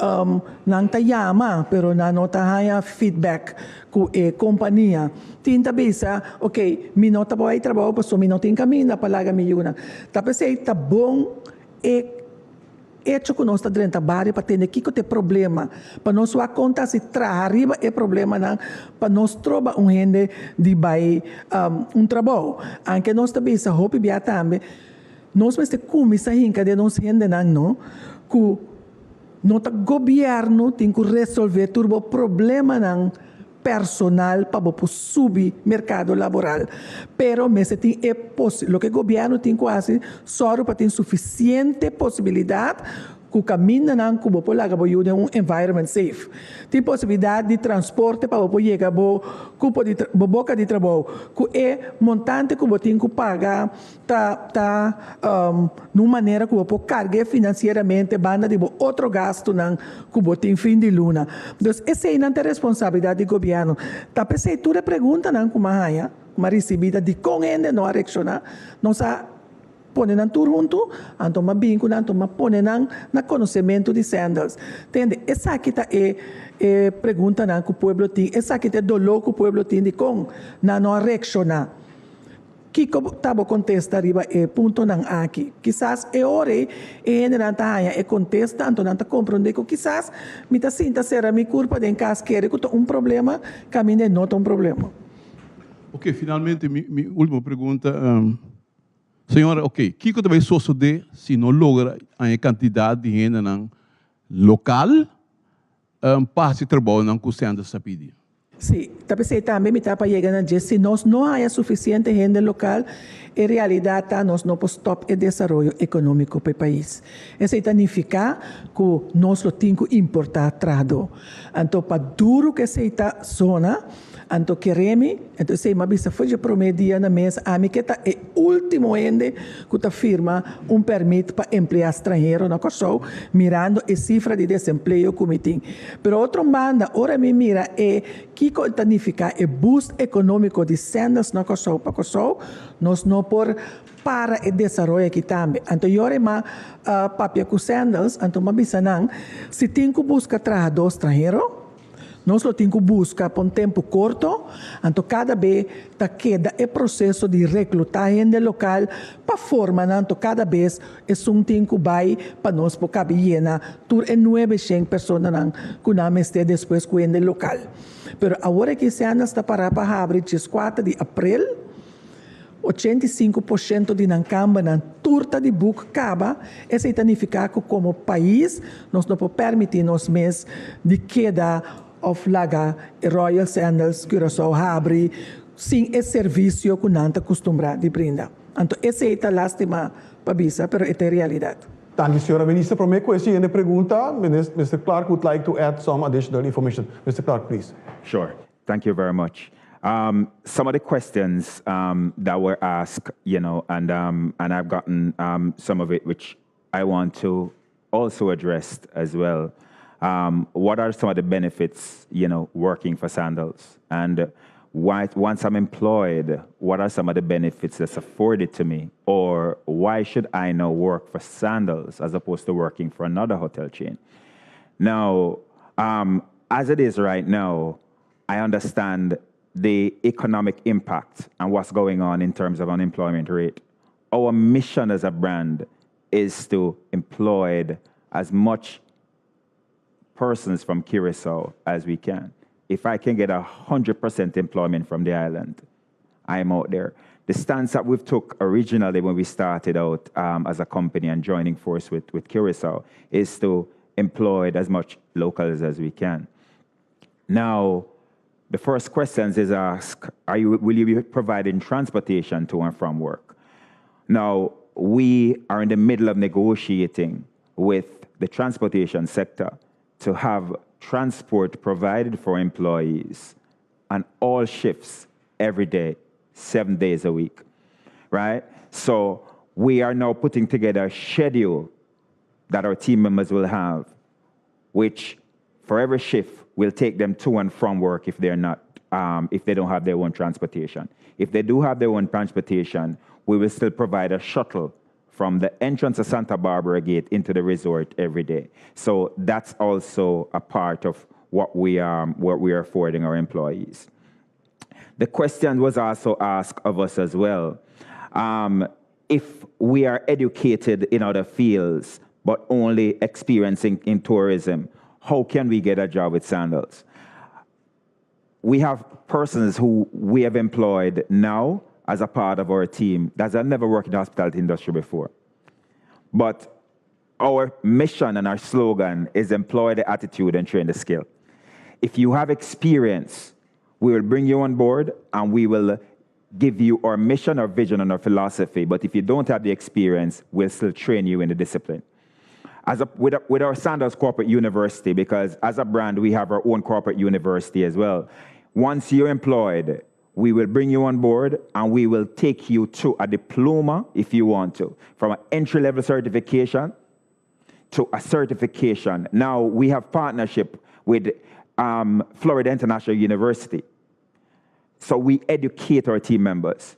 nan ta yama pero nan no ta haña feedback ku e kompania. Tin ta bisa, ok, mi no ta por bai trabou pasobra mi no tin kaminda pa laga mi yunan. Ta p'esei ta bon e echo ku nos ta drenta bario pa tende kiko ta e problema, pa nos wak kon ta hasi traha riba e problemanan pa nos troba un hende di bai un trabou. Anke nos ta bisa hopi bia tambe, nos mester kuminsá hinka den nos hendenan no ku no ta gobièrnu tin ku resolvé tur bo problemanan personal pa bo por subi merkado laboral. Pero mester tin e posi, loke gobièrnu tin ku hasi, sòru pa tin sufisiente posibilidat ku kamindanan ku bo por laga bo yu den un environment safe. Tin posibilidat di transporte pa bo por yega bo kupo di bo boka di trabou. Ku e montante ku bo tin ku paga ta ta na un manera ku bo por karg'é finansieramente banda di bo otro gastunan ku bo tin fin di luna. Dus eseinan ta e responsabilidat di gobièrnu. Ta p'esei tur e preguntanan ku mi a haña, ku mi a risibí ta dikon hende no a reakshoná, nos a pone nan tur huntu, anto mi a bin ku nan, anto mi a pone nan na konosementu di Sandals. Tende, esaki ta e e preguntanan ku pueblo tin, esaki ta e doló ku pueblo tin dikon nan no a reakshoná. Kiko ta bo kontesta riba e puntonan aki? Kisas e ora ei e hendenan ta haña e kontesta, anto nan ta komprondé ku kisas mi ta sinta sera mi kurpa den kas kere ku ta un problema, kaminda e no ta un problema. Oke, finalmente mi mi ultimo pregunta, señora, oke, kiko ta bai sosodé si no logra haña e kantidat di hendenan lokal pa hasi trabounan ku Sanders ta pidi? Sí, ta p'esei tambe mi ta pa yega na dje, si nos no haña sufisiente hende lokal, e realidat ta nos no por stòp e desaroyo ekonómiko pa e pais. Esei ta nifiká ku nos lo tin ku importá trahadó. Anto pa duru ku esei ta zona, anto kere mi, anto esei mi a bisa for dje promé dia na mes, ami ke ta e último hende ku ta firma un pèrmit pa empleá stranhero na Kòrsou, mirando e sifra di desempleo ku mi tin. Pero otro banda, ora mi mira e kiko ta nifiká e boost ekonómiko di Sandals na Kòrsou pa Kòrsou, nos no por para e desaroyo aki tambe. Anto yora m'a papia ku Sandals, anto m'a bisa nan, si tin ku buska trahadó stranhero, Nos lo tin ku buska pa un tempu korto, anto kada be ta keda e proseso di reklutá hende lokal pa forma nan, anto kada bes esun tin ku bai pa nos por kabi yena tur e nuebe shen personanan ku nan mester despues ku hende lokal. Pero awor aki Sandals ta pará pa habri dieskuater di aprel. 85% di nan kambernan tur ta di buk kaba, esei ta nifiká ku komo pais nos no por pèrmití nos mes di keda òf laga e Royal Sandals Curaçao habri sin e servisio ku nan ta kustumbrá di brinda. Anto esei ta lástima pa bisa, pero e ta e realidat. Danki, señora Minister. Promé ku e siguiente pregunta, Mister Clark would like to add some additional information. Mister Clark, please. Sure. Thank you very much. Um, some of the questions um, that were asked, you know, and um, and I've gotten um, some of it, which I want to also address as well. Um, what are some of the benefits, you know, working for Sandals? And why, once I'm employed, what are some of the benefits that's afforded to me? Or why should I now work for Sandals as opposed to working for another hotel chain? Now, um, as it is right now, I understand the economic impact and what's going on in terms of unemployment rate. Our mission as a brand is to employ as much persons from Curacao as we can. If I can get 100% employment from the island, I'm out there. The stance that we've took originally when we started out um, as a company and joining force with, with Curacao is to employ as much locals as we can. Now, the first questions is asked, are you, will you be providing transportation to and from work? Now, we are in the middle of negotiating with the transportation sector to have transport provided for employees on all shifts every day, 7 days a week, right? So We are now putting together a schedule that our team members will have, which for every shift will take them to and from work if they're not, if they don't have their own transportation. If they do have their own transportation, we will still provide a shuttle from the entrance of Santa Barbara Gate into the resort every day. So that's also a part of what we are affording our employees. The question was also asked of us as well. If we are educated in other fields, but only experiencing in tourism, how can we get a job with Sandals? We have persons who we have employed now as a part of our team that have never worked in the hospitality industry before. But our mission and our slogan is employ the attitude and train the skill. If you have experience, we will bring you on board and we will give you our mission, our vision, and our philosophy. But if you don't have the experience, we'll still train you in the discipline. With our Sandals Corporate University, because as a brand, we have our own corporate university as well. Once you're employed, we will bring you on board and we will take you to a diploma if you want to, from an entry-level certification to a certification. Now, we have partnership with Florida International University. So we educate our team members.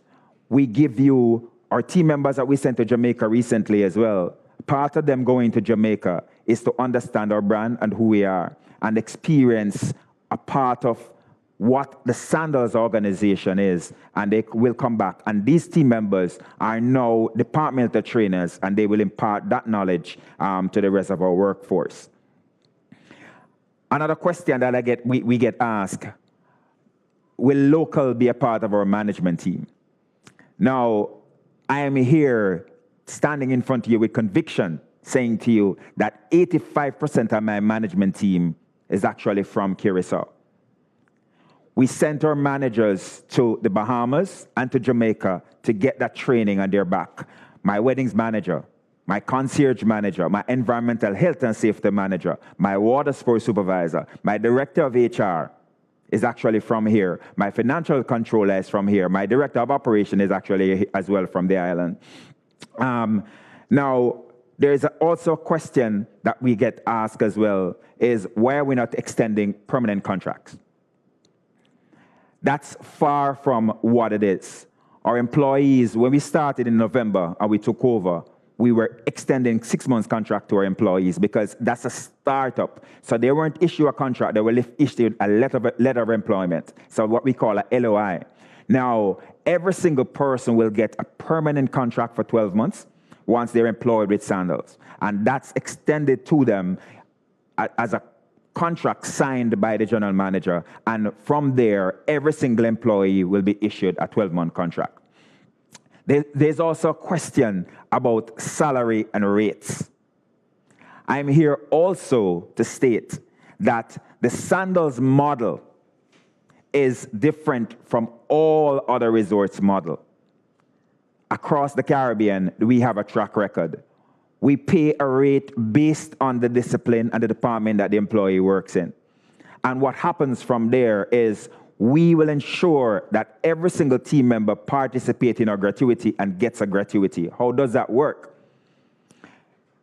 We give you our team members that we sent to Jamaica recently as well. Part of them going to Jamaica is to understand our brand and who we are and experience a part of what the Sandals organization is, and they will come back. And these team members are now departmental trainers, and they will impart that knowledge to the rest of our workforce. Another question that we get asked, will local be a part of our management team? Now, I am here standing in front of you with conviction, saying to you that 85% of my management team is actually from Curacao. We sent our managers to the Bahamas and to Jamaica to get that training on their back. My weddings manager, my concierge manager, my environmental health and safety manager, my water sports supervisor, my director of HR is actually from here. My financial controller is from here. My director of operation is actually as well from the island. Now, there is also a question that we get asked as well is, why are we not extending permanent contracts? That's far from what it is. Our employees, when we started in November and we took over, we were extending 6 months contract to our employees because that's a startup. So they weren't issued a contract, they were issued a letter of employment. So what we call a LOI. Now, every single person will get a permanent contract for 12 months once they're employed with Sandals. And that's extended to them as a contract signed by the general manager. And from there, every single employee will be issued a 12-month contract. There's also a question about salary and rates. I'm here also to state that the Sandals model is different from all other resorts model. Across the Caribbean, we have a track record. We pay a rate based on the discipline and the department that the employee works in. And what happens from there is we will ensure that every single team member participates in our gratuity and gets a gratuity. How does that work?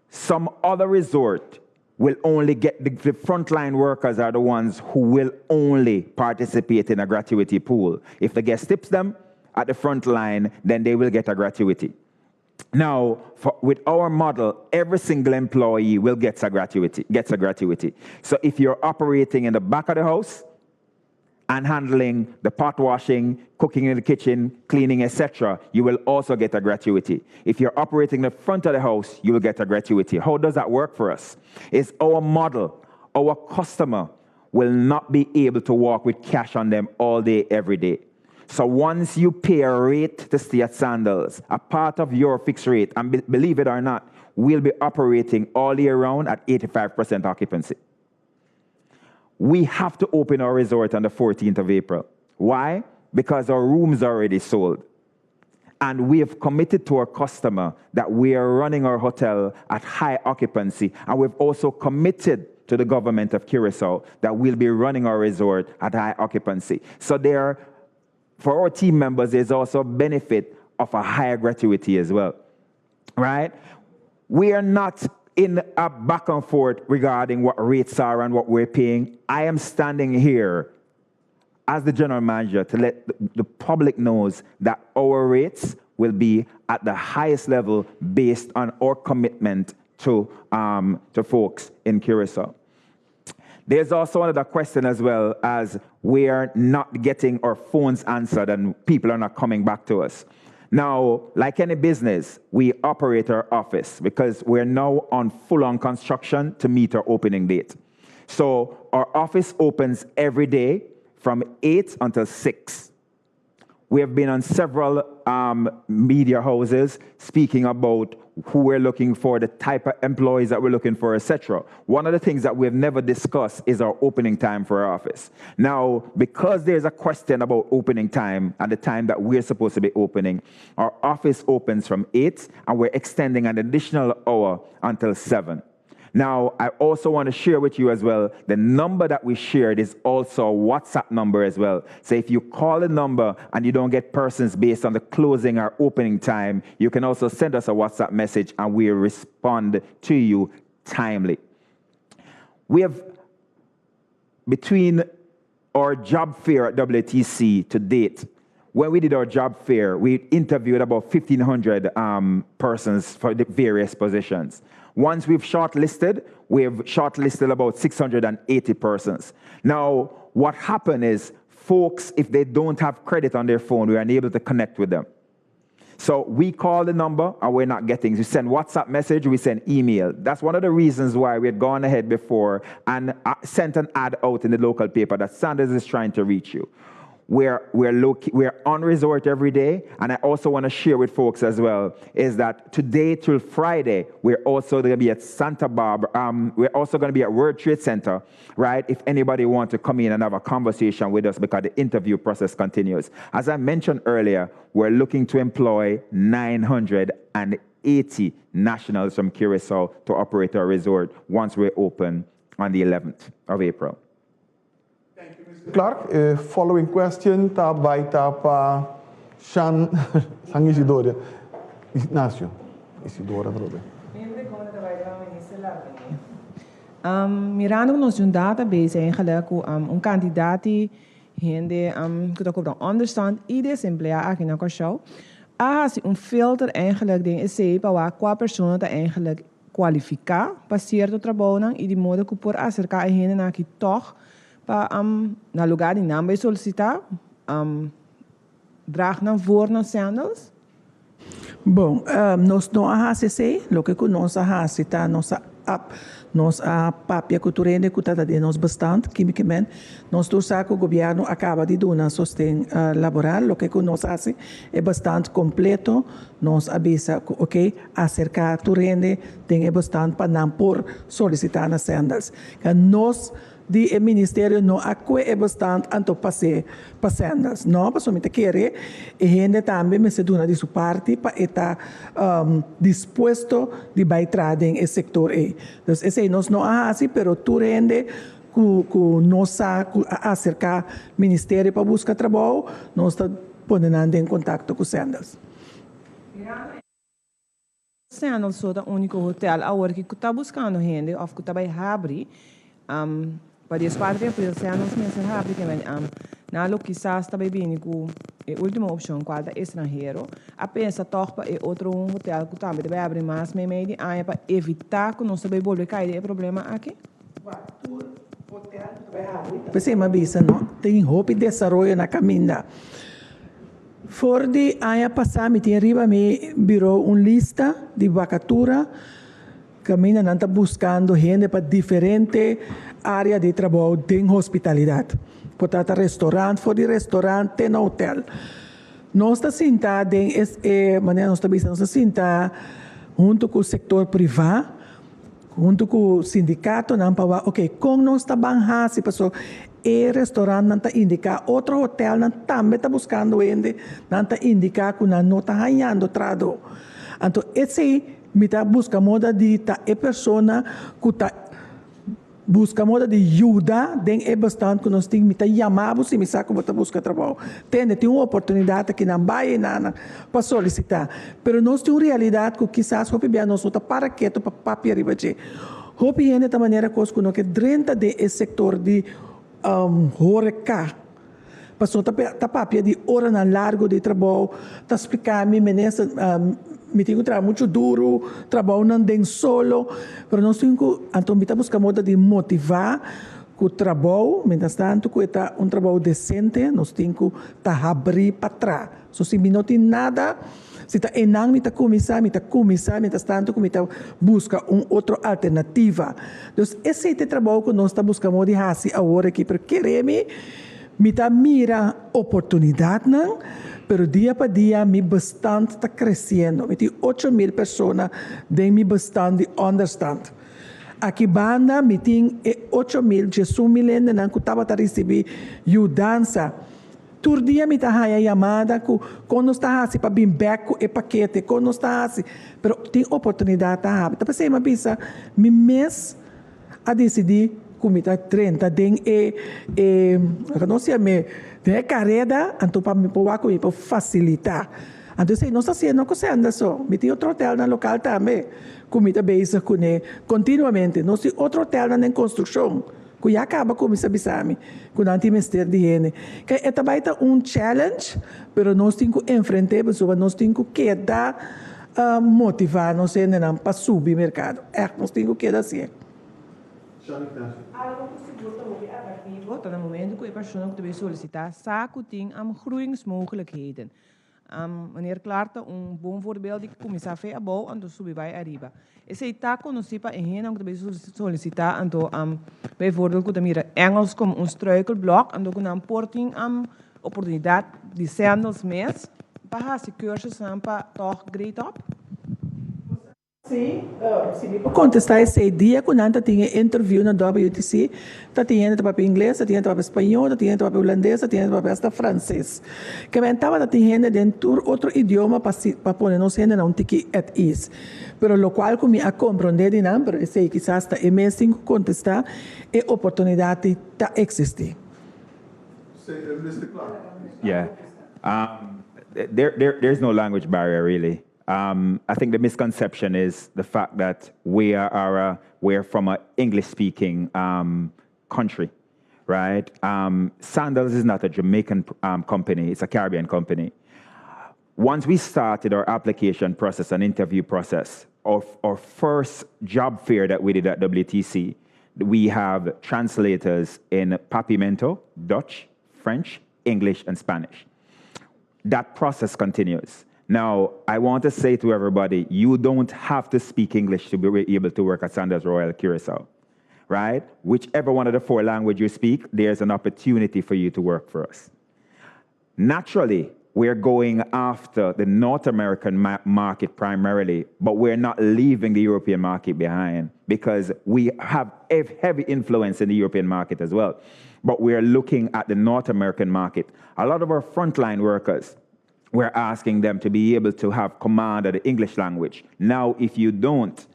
Some other resort will only get, the frontline workers are the ones who will only participate in a gratuity pool. If the guest tips them at the front line, then they will get a gratuity. Now, with our model, every single employee will get a gratuity. Gets a gratuity. So if you're operating in the back of the house and handling the pot washing, cooking in the kitchen, cleaning, etc., you will also get a gratuity. If you're operating in the front of the house, you will get a gratuity. How does that work for us? It's our model. Our customer will not be able to walk with cash on them all day, every day. So once you pay a rate to stay at Sandals, a part of your fixed rate, and believe it or not, we'll be operating all year round at 85% occupancy. We have to open our resort on the 14th of April. Why? Because our rooms are already sold. And we have committed to our customer that we are running our hotel at high occupancy. And we've also committed to the government of Curacao that we'll be running our resort at high occupancy. So for our team members, there's also a benefit of a higher gratuity as well. Right? We are not in a back and forth regarding what rates are and what we're paying. I am standing here as the general manager to let the public knows that our rates will be at the highest level based on our commitment to, um, to folks in Curacao. There's also another question as well as we are not getting our phones answered and people are not coming back to us. Now, like any business, we operate our office because we're now on full on construction to meet our opening date. So our office opens every day from 8 until 6. We have been on several um, media houses speaking about who we're looking for, the type of employees that we're looking for, etc. One of the things that we've never discussed is our opening time for our office. Now, because there's a question about opening time and the time that we're supposed to be opening, our office opens from 8 and we're extending an additional hour until 7. Now, I also want to share with you as well the number that we shared is also a WhatsApp number as well. So if you call the number and you don't get persons based on the closing or opening time, you can also send us a WhatsApp message and we respond to you timely. We have, between our job fair at WTC to date, when we did our job fair, we interviewed about 1,500 um, persons for the various positions. Once we've shortlisted, we've shortlisted about 680 persons. Now, what happened is folks, if they don't have credit on their phone, we're unable to connect with them. So we call the number and we're not getting. We send WhatsApp message, we send email. That's one of the reasons why we had gone ahead before and uh, sent an ad out in the local paper that Sandals is trying to reach you. We're, we're, loc- we're on resort every day. And I also want to share with folks as well is that today till Friday, we're also going to be at Santa Barbara. Um, we're also going to be at World Trade Center, right? If anybody wants to come in and have a conversation with us because the interview process continues. As I mentioned earlier, we're looking to employ 980 nationals from Curacao to operate our resort once we're open on the 11th of April. Clark, e following question ta bai ta pa Shan San Isidore. Ignacio Isidore atrobe. Mi pregunta ta bai pa Minister Lavini. Mirando ku nos tin un database eigenlijk ku un kantidat di hende ku ta kobra un onderstand i desempleá aki na Kòrsou, a hasi un filter eigenlijk den esei pa wak kua persona ta eigenlijk kualifiká pa sierto trabounan i di modo ku por aserká e hendenan aki tòg pa na lugá di nan bai solisitá draag nan voor na Sandals. Bon, nos no a hasi esei. Loke ku nos a hasi ta nos a nos a papia ku tur hende ku ta den nos bestand, kimikament. Nos tur sa ku gobièrnu a kaba di duna sosten laboral. Loke ku nos hasi e bestand kompleto. Nos a bisa ku oke, aserká tur hende den e bestand pa nan por solisitá na Sandals. Nos di e ministerio no a kue e bestand anto pas'é pa Sandals. No, pasobra mi ta kere e hende tambe mester duna di su parti pa e ta dispuesto di bai traha den e sektor ei. Dus esei nos no a hasi, pero tur hende ku ku nos sa ku a aserká ministerio pa buska trabou, nos ta pone nan den kontakto ku Sandals. Sandals so ta úniko hotel awor ki ku ta buskando hende òf ku ta bai habri pa dieskuater di april Sandals mester habri ke men nan lo kisas ta bai bini ku e último opshon kual ta estranhero a pensa tòg pa e otro un hotel ku tambe ta bai habri mas meimei di aña pa evitá ku nos ta bai bolbe kai den e problema aki. Tur hotel ku ta bai habri. P'esei mi a bisa no tin hopi desaroyo na kaminda. For di aña pasá mi tin riba mi biro un lista di vakatura kaminda nan ta buskando hende pa diferente área di trabou den hospitalidat. Por ta ta restorant, for di restorant te na hotel. Nos ta sinta den e manera nos ta bisa nos ta sinta huntu ku sektor privá, huntu ku sindikatonan pa wak oke kon nos ta ban hasi paso e restaurantnan ta indiká otro hotelnan tambe ta buskando hende nan ta indiká ku nan no ta hañando trahadó anto esei mi ta buska moda di ta e persona ku ta. Buska moda di yuda den e bestand ku nos tin. Mi ta yama bo si mi sa ku bo ta buska trabou. Tende, tin un oportunidat aki nan, bai einan pa solisitá. Pero nos tin un realidat ku kisas hopi bia nos no ta para ketu pa papia riba dje. Hopi hende ta manera kos ku no ke drenta den e sektor di horeca. Pasobra ta papia di oranan largu di trabou, ta splika mi minister mi tin ku traha muchu duru, trabounan den solo, pero nos tin ku, anto mi ta buska moda di motivá ku trabou, mientras tanto ku e ta un trabou desente, nos tin ku ta habrí pa traha. So si mi no tin nada, si ta einan mi ta kuminsá, mi ta kuminsá mientras tanto ku mi ta buska un otro alternativa. Dus esei ta e trabou ku nos ta buska moda di hasi awor aki, pero kere mi, mi ta mira oportunidatnan, pero dia pa dia mi bestand ta kresiendo. Mi tin 8000 persona den mi bestand di onderstand. Aki banda mi tin e 8000, 11 mil hendenan ku tabata risibí yudansa. Tur dia mi ta haña yamada ku kon nos ta hasi pa bin bèk ku e pakete, kon nos ta hasi, pero tin oportunidat ta habri. Ta p'esei mi a bisa mi mes a disidí ku mi ta drenta den e e no siña mi den e kareda anto pa mi por wak ku mi por fasilitá. Anto esei nos ta hasiendo ku Senda so. Mi tin otro hotelnan lokal tambe ku mi ta bezig kuné kontinuamente. Nos tin otro hotelnan den konstrukshon ku ya kaba kuminsá bisa mi ku nan tin mester di hende. Ke e ta bai ta un challenge, pero nos tin ku enfrent'é pasobra nos tin ku keda motivá nos hendenan pa subi merkado. Ègt nos tin ku keda hasié. Algo ku sigur ta hopi atraktivo ta na momento ku e persona ku ta bai solisitá sa ku tin groeingsmogelijkheden. Meneer Clark ta un bon voorbeeld di kuminsá fe abou anto subi bai ariba. Esei ta konosí pa e hendenan ku ta bai solisitá anto bijvoorbeeld ku ta mira Engels komo un struikelblok anto ku nan por tin oportunidat di Sandals mes pa hasi cursusnan pa tòg grade up. Sí, si mi por kontestá esei, dia ku nan ta tin e interview na WTC, ta tin hende ta papia ingles, ta tin hende ta papia spañó, ta tin hende ta papia hulandes, ta tin hende ta papia asta franses. Ke men tabata tin hende den tur otro idioma pa si pa pone nos hende na un tiki at ease. Pero lokual ku mi a komprondé di nan, pero esei kisas ta e mes tin ku kontestá, e oportunidat di ta eksistí. Yeah. There there there's no language barrier really. I think the misconception is the fact that we are a, we're from an English-speaking country, right? Sandals is not a Jamaican company, it's a Caribbean company. Once we started our application process and interview process, our first job fair that we did at WTC, we have translators in Papiamento, Dutch, French, English, and Spanish. That process continues. Now, I want to say to everybody, you don't have to speak English to be able to work at Sandals Royal Curacao, right? Whichever one of the four languages you speak, there's an opportunity for you to work for us. Naturally, we're going after the North American market primarily, but we're not leaving the European market behind because we have a heavy influence in the European market as well. But we are looking at the North American market. A lot of our frontline workers, we're asking them to be able to have command of the English language. Now, if you don't,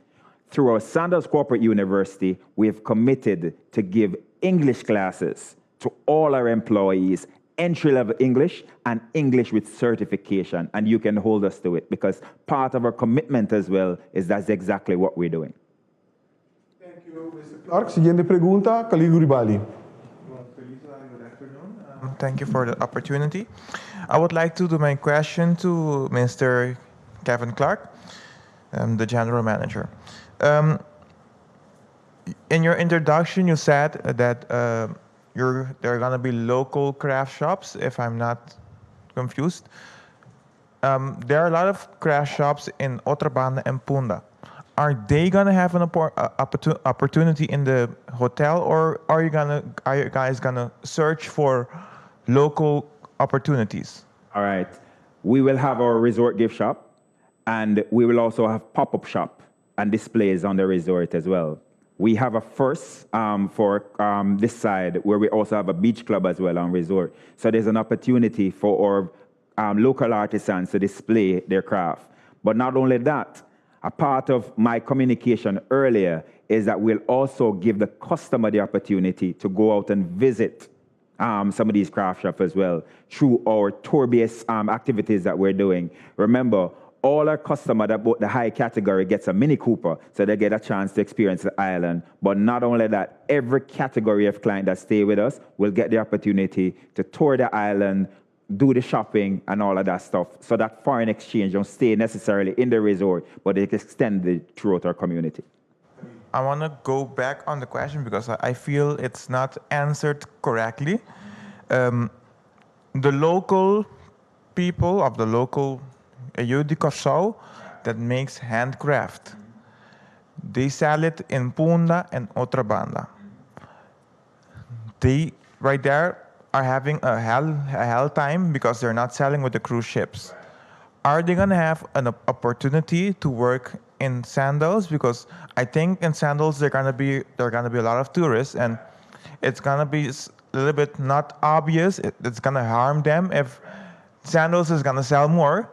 through our Sandals Corporate University, we have committed to give English classes to all our employees, entry-level English and English with certification, and you can hold us to it because part of our commitment as well is that's exactly what we're doing. Thank you, Mr. Clark. Siguiente pregunta, Khalil Ribali. Good afternoon. Thank you for the opportunity. I would like to do my question to Mr. Kevin Clark, the general manager. In your introduction, you said that there are going to be local craft shops, if I'm not confused. There are a lot of craft shops in Otrabanda and Punda. Are they going to have an opportunity in the hotel, or are you guys going to search for local opportunities? All right. We will have our resort gift shop, and we will also have pop-up shop and displays on the resort as well. We have a first for this side where we also have a beach club as well on resort. So there's an opportunity for our local artisans to display their craft. But not only that, A part of my communication earlier is that we'll also give the customer the opportunity to go out and visit some of these craft shops as well through our tour-based activities that we're doing. Remember, all our customer that bought the high category gets a Mini Cooper, so they get a chance to experience the island. But not only that, every category of client that stay with us will get the opportunity to tour the island, do the shopping and all of that stuff. So that foreign exchange don't stay necessarily in the resort, but it extended throughout our community. I want to go back on the question because I feel it's not answered correctly. The local people of the local yu di Kòrsou that makes handcraft, they sell it in Punda and Otrabanda. They right there are having a hell time because they're not selling with the cruise ships. Are they gonna have an opportunity to work in Sandals? Because I think in Sandals there gonna be a lot of tourists and it's gonna be a little bit not obvious. It's gonna harm them if Sandals is gonna sell more,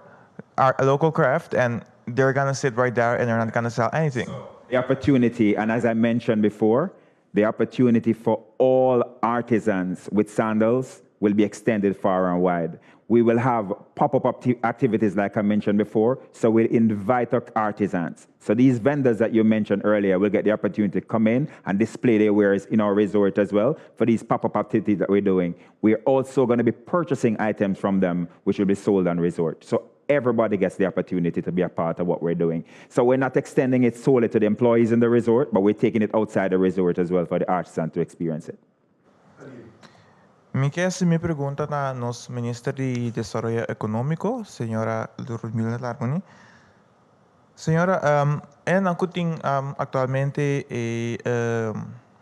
our local craft, and they're gonna sit right there and they're not gonna sell anything. The opportunity, and as I mentioned before, the opportunity for all artisans with Sandals will be extended far and wide. We will have pop-up activities like I mentioned before, so we'll invite our artisans. So these vendors that you mentioned earlier will get the opportunity to come in and display their wares in our resort as well for these pop-up activities that we're doing. We're also going to be purchasing items from them, which will be sold on resort. So everybody gets the opportunity to be a part of what we're doing. So we're not extending it solely to the employees in the resort, but we're taking it outside the resort as well for the artisan to experience it. Mi ke hasi mi pregunta na nos minister di Desaroyo Ekonómiko, señora Ruthmilda Larmonie. Señora, e ku tin aktualmente e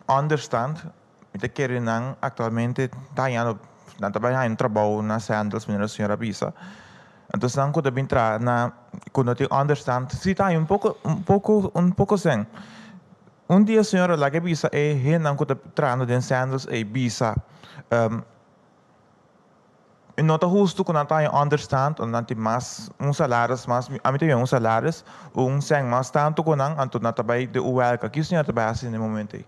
onderstand, mi ta kere nan aktualmente ta nan ta bai un trabou na Sandals, manera señora a bisa. Anto, nan ku tambe traha na ku no tin onderstand, si ta un poko sen. Un dia señora laga bisa e hendenan ku ta trahando den Sandals e bisa no ta hustu ku nan ta onderstand nan tin mas un salario mas, ami tin un salario un sen mas tantu ku nan, anto nan ta bai den welga. Kiko señora ta bai hasi na e momento ei?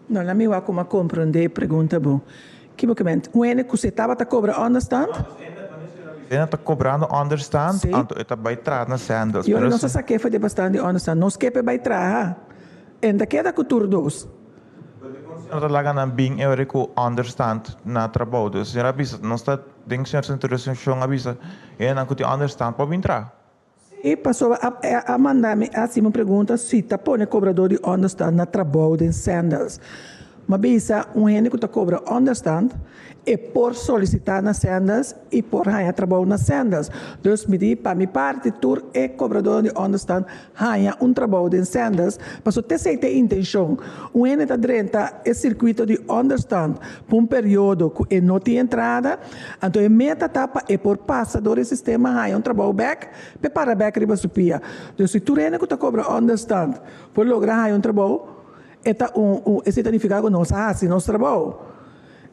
No, laga mi wak kon m'a komprondé e pregunta bon. Ki momento? Un hende ku tabata kobra onderstand? E ta kobrando onderstand, anto e ta bai traha na Sandals. Eu não sei se foi de bastante onderstand. Nos ke bai traha. E ta keda ku tur dos. No ta laga nan bin e ku onderstand na trabou. Dus señora a bisa, nos ta den señora su introducción a bisa, e nan ku tin onderstand pa bin traha. E pasó a manda mi asina un pregunta si ta pone kobradó di onderstand na trabou den Sandals. M'a bisa, un hende ku ta kobra onderstand e por solisitá na Sandals i por haña trabou na Sandals. Dus mi di, pa mi parti, tur e kobradó di onderstand haña un trabou den Sandals, paso t'esei ta e intenshon. Un hende ta drenta e sirkuito di onderstand pa un periodo ku e no tin entrada, anto e meta ta pa e por pasa door e sistema, haña un trabou bèk, pa para bèk riba su pia. Dus si tur hende ku ta kobra onderstand por logra haña un trabou, e ta un esei ta nifiká ku nos a hasi nos trabou.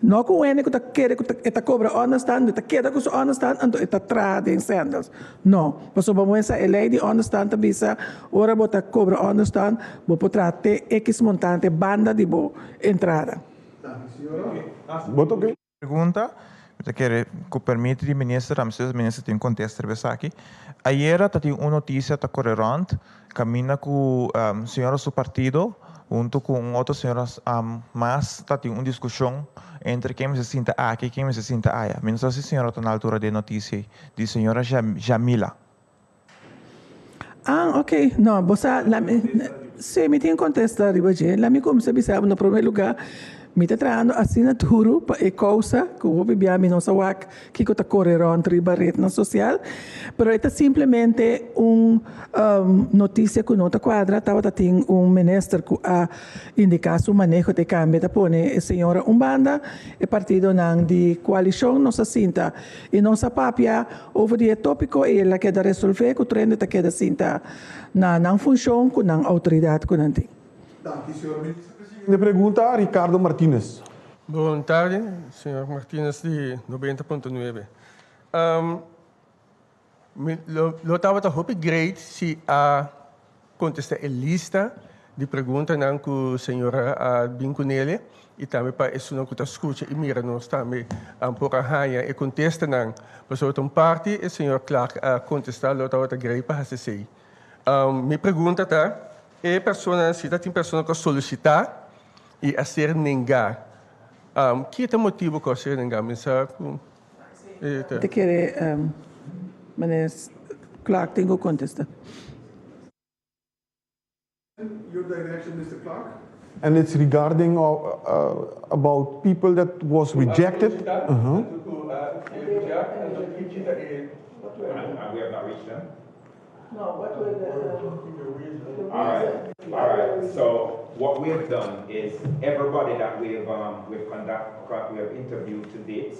No ku hende ku ta kere ku ta kobra onderstand, ta keda ku su onderstand, anto e ta traha den Sandals. No, pasobra bo sa e lei di onderstand ta bisa, ora bo ta kobra onderstand, bo por traha te X montante banda di bo entrada. Boto ok? Pregunta, mi ke ku permit di minister, ami sa minister tin kontestá aki. Ayera tabatin un notisia ta kore rònt, kaminda ku señora su partido, huntu ku un otro señora mas tabatin un diskushon entre ken mester sinta aki i ken mester sinta aya. Mi no sa si señora ta na altura di e notisia di señora Jamila. Ah, ok. No, bo si, mi tin kontestá riba dje. Laga mi kuminsá bisa na promé lugá. Mi ta trahando asina duru pa e kousa ku hopi bia mi no sa wak kiko ta kore rònt riba ret sosial. Pero e ta simplemente un notisia ku no ta kuadra. Tabatin un minister ku a indiká su maneho di kambio, ta pone e señora un banda, e partidonan di koalishon nos a sinta i nos a papia over di e tópiko i el a keda resolvé ku tur hende ta keda sinta na nan funshon ku nan outoridat ku nan tin. Danki, señor minister. Siguiente pregunta, Ricardo Martinez. Bon tardi, señor Martinez di 90.9. Lo, lo tabata hopi great si a kontestá e lista di preguntanan ku señora a bin kunele i tambe pa esunnan ku ta skucha i mira nos tambe por a haña e kontestanan. Pasobra ta un parti e señor Clark a kontestá, lo tabata great pa hasi esei. Mi pregunta ta, e personanan, si ta tin persona ku a solisitá i a ser nengá, ki ta motibu ku a ser nengá? Mi sa ku. Te kere meneer Clark tin ku kontesta. Your direction Mister Clark and it's regarding about people that was rejected. All right. So what we have done is everybody that we have um, we've conduct, we have interviewed to date,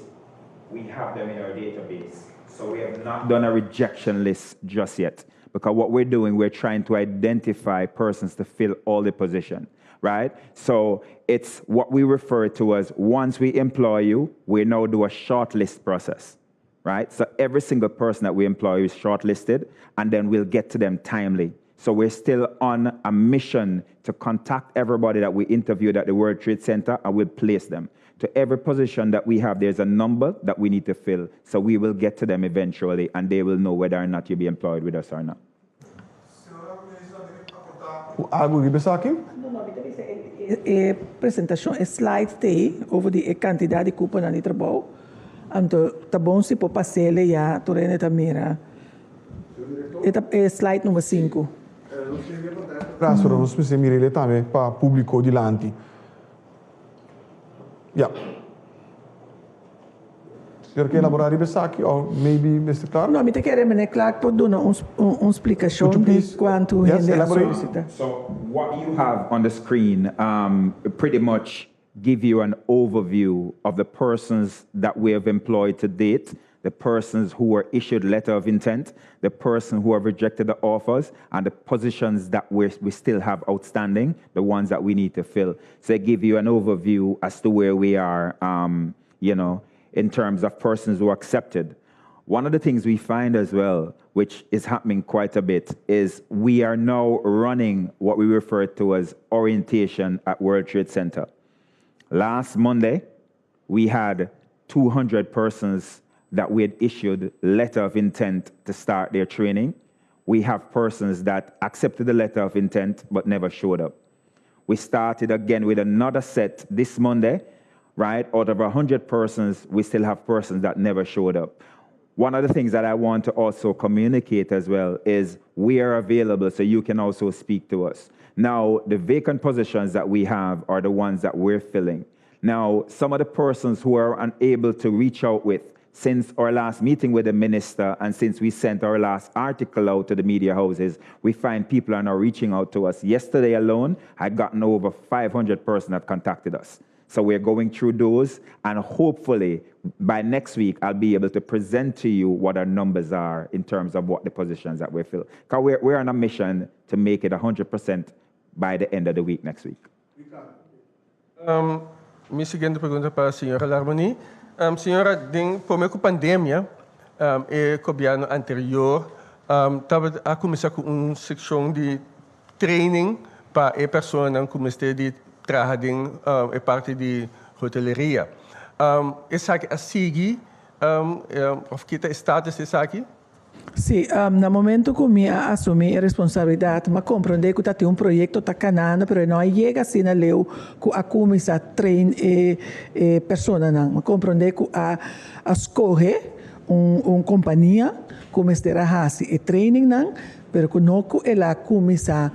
we have them in our database. So we have not done a rejection list just yet. Because what we're doing, we're trying to identify persons to fill all the position, right? So it's what we refer to as once we employ you, we now do a shortlist process, right? So every single person that we employ is shortlisted, and then we'll get to them timely. So we're still on a mission to contact everybody that we interviewed at the World Trade Center, and we'll place them. To every position that we have, there's a number that we need to fill. So we will get to them eventually, and they will know whether or not you'll be employed with us or not. Ku algu riba esaki? No, no, mi ta bisa e presentashon, e slide t'ei over di e kantidat di kuponan di trabou. Anto ta bon si por pas'el ya tur hende ta mira. E ta e slide number sinku. Tras, pero nos mester mir'el tambe pa publico dilanti. Ya. Señor ke elabora riba esaki o maybe Mister Clark? No, mi ta kere meneer Clark por duna un splikashon di kuantu hende a solisita. So what you have on the screen pretty much give you an overview of the persons that we have employed to date, the persons who were issued letter of intent, the person who have rejected the offers, and the positions that we we still have outstanding, the ones that we need to fill. So it give you an overview as to where we are, um, you know, in terms of persons who accepted. One of the things we find as well, which is happening quite a bit, is we are now running what we refer to as orientation at World Trade Center. Last Monday, we had 200 persons that we had issued letter of intent to start their training. We have persons that accepted the letter of intent but never showed up. We started again with another set this Monday, right? Out of 100 persons, we still have persons that never showed up. One of the things that I want to also communicate as well is we are available so you can also speak to us. Now, the vacant positions that we have are the ones that we're filling. Now, some of the persons who are unable to reach out with since our last meeting with the minister and since we sent our last article out to the media houses, we find people are now reaching out to us. Yesterday alone, I'd gotten over 500 persons that contacted us. So we're going through those, and hopefully by next week, I'll be able to present to you what our numbers are in terms of what the positions that we're filling. Because we're, we're on a mission to make it 100% by the end of the week next week. Um, mi siguiente pregunta pa señora Larmonie. Um, señora, den promé ku pandemia, um, e gobièrnu anterior um, tabata a kuminsá ku un sekshon di training pa e personanan ku mester di traha den um, e parti di hoteleria. Um, esaki a sigui um, of ki ta e status di esaki? Sí, na momento ku mi a asumí e responsabilidat, m'a komprondé ku ta tin un proyekto ta kanando, pero e no a yega asina leu ku a kuminsá train e e personanan. M'a komprondé ku a a skohe un un kompania ku mester a hasi e trainingnan, pero ku no ku el a kuminsá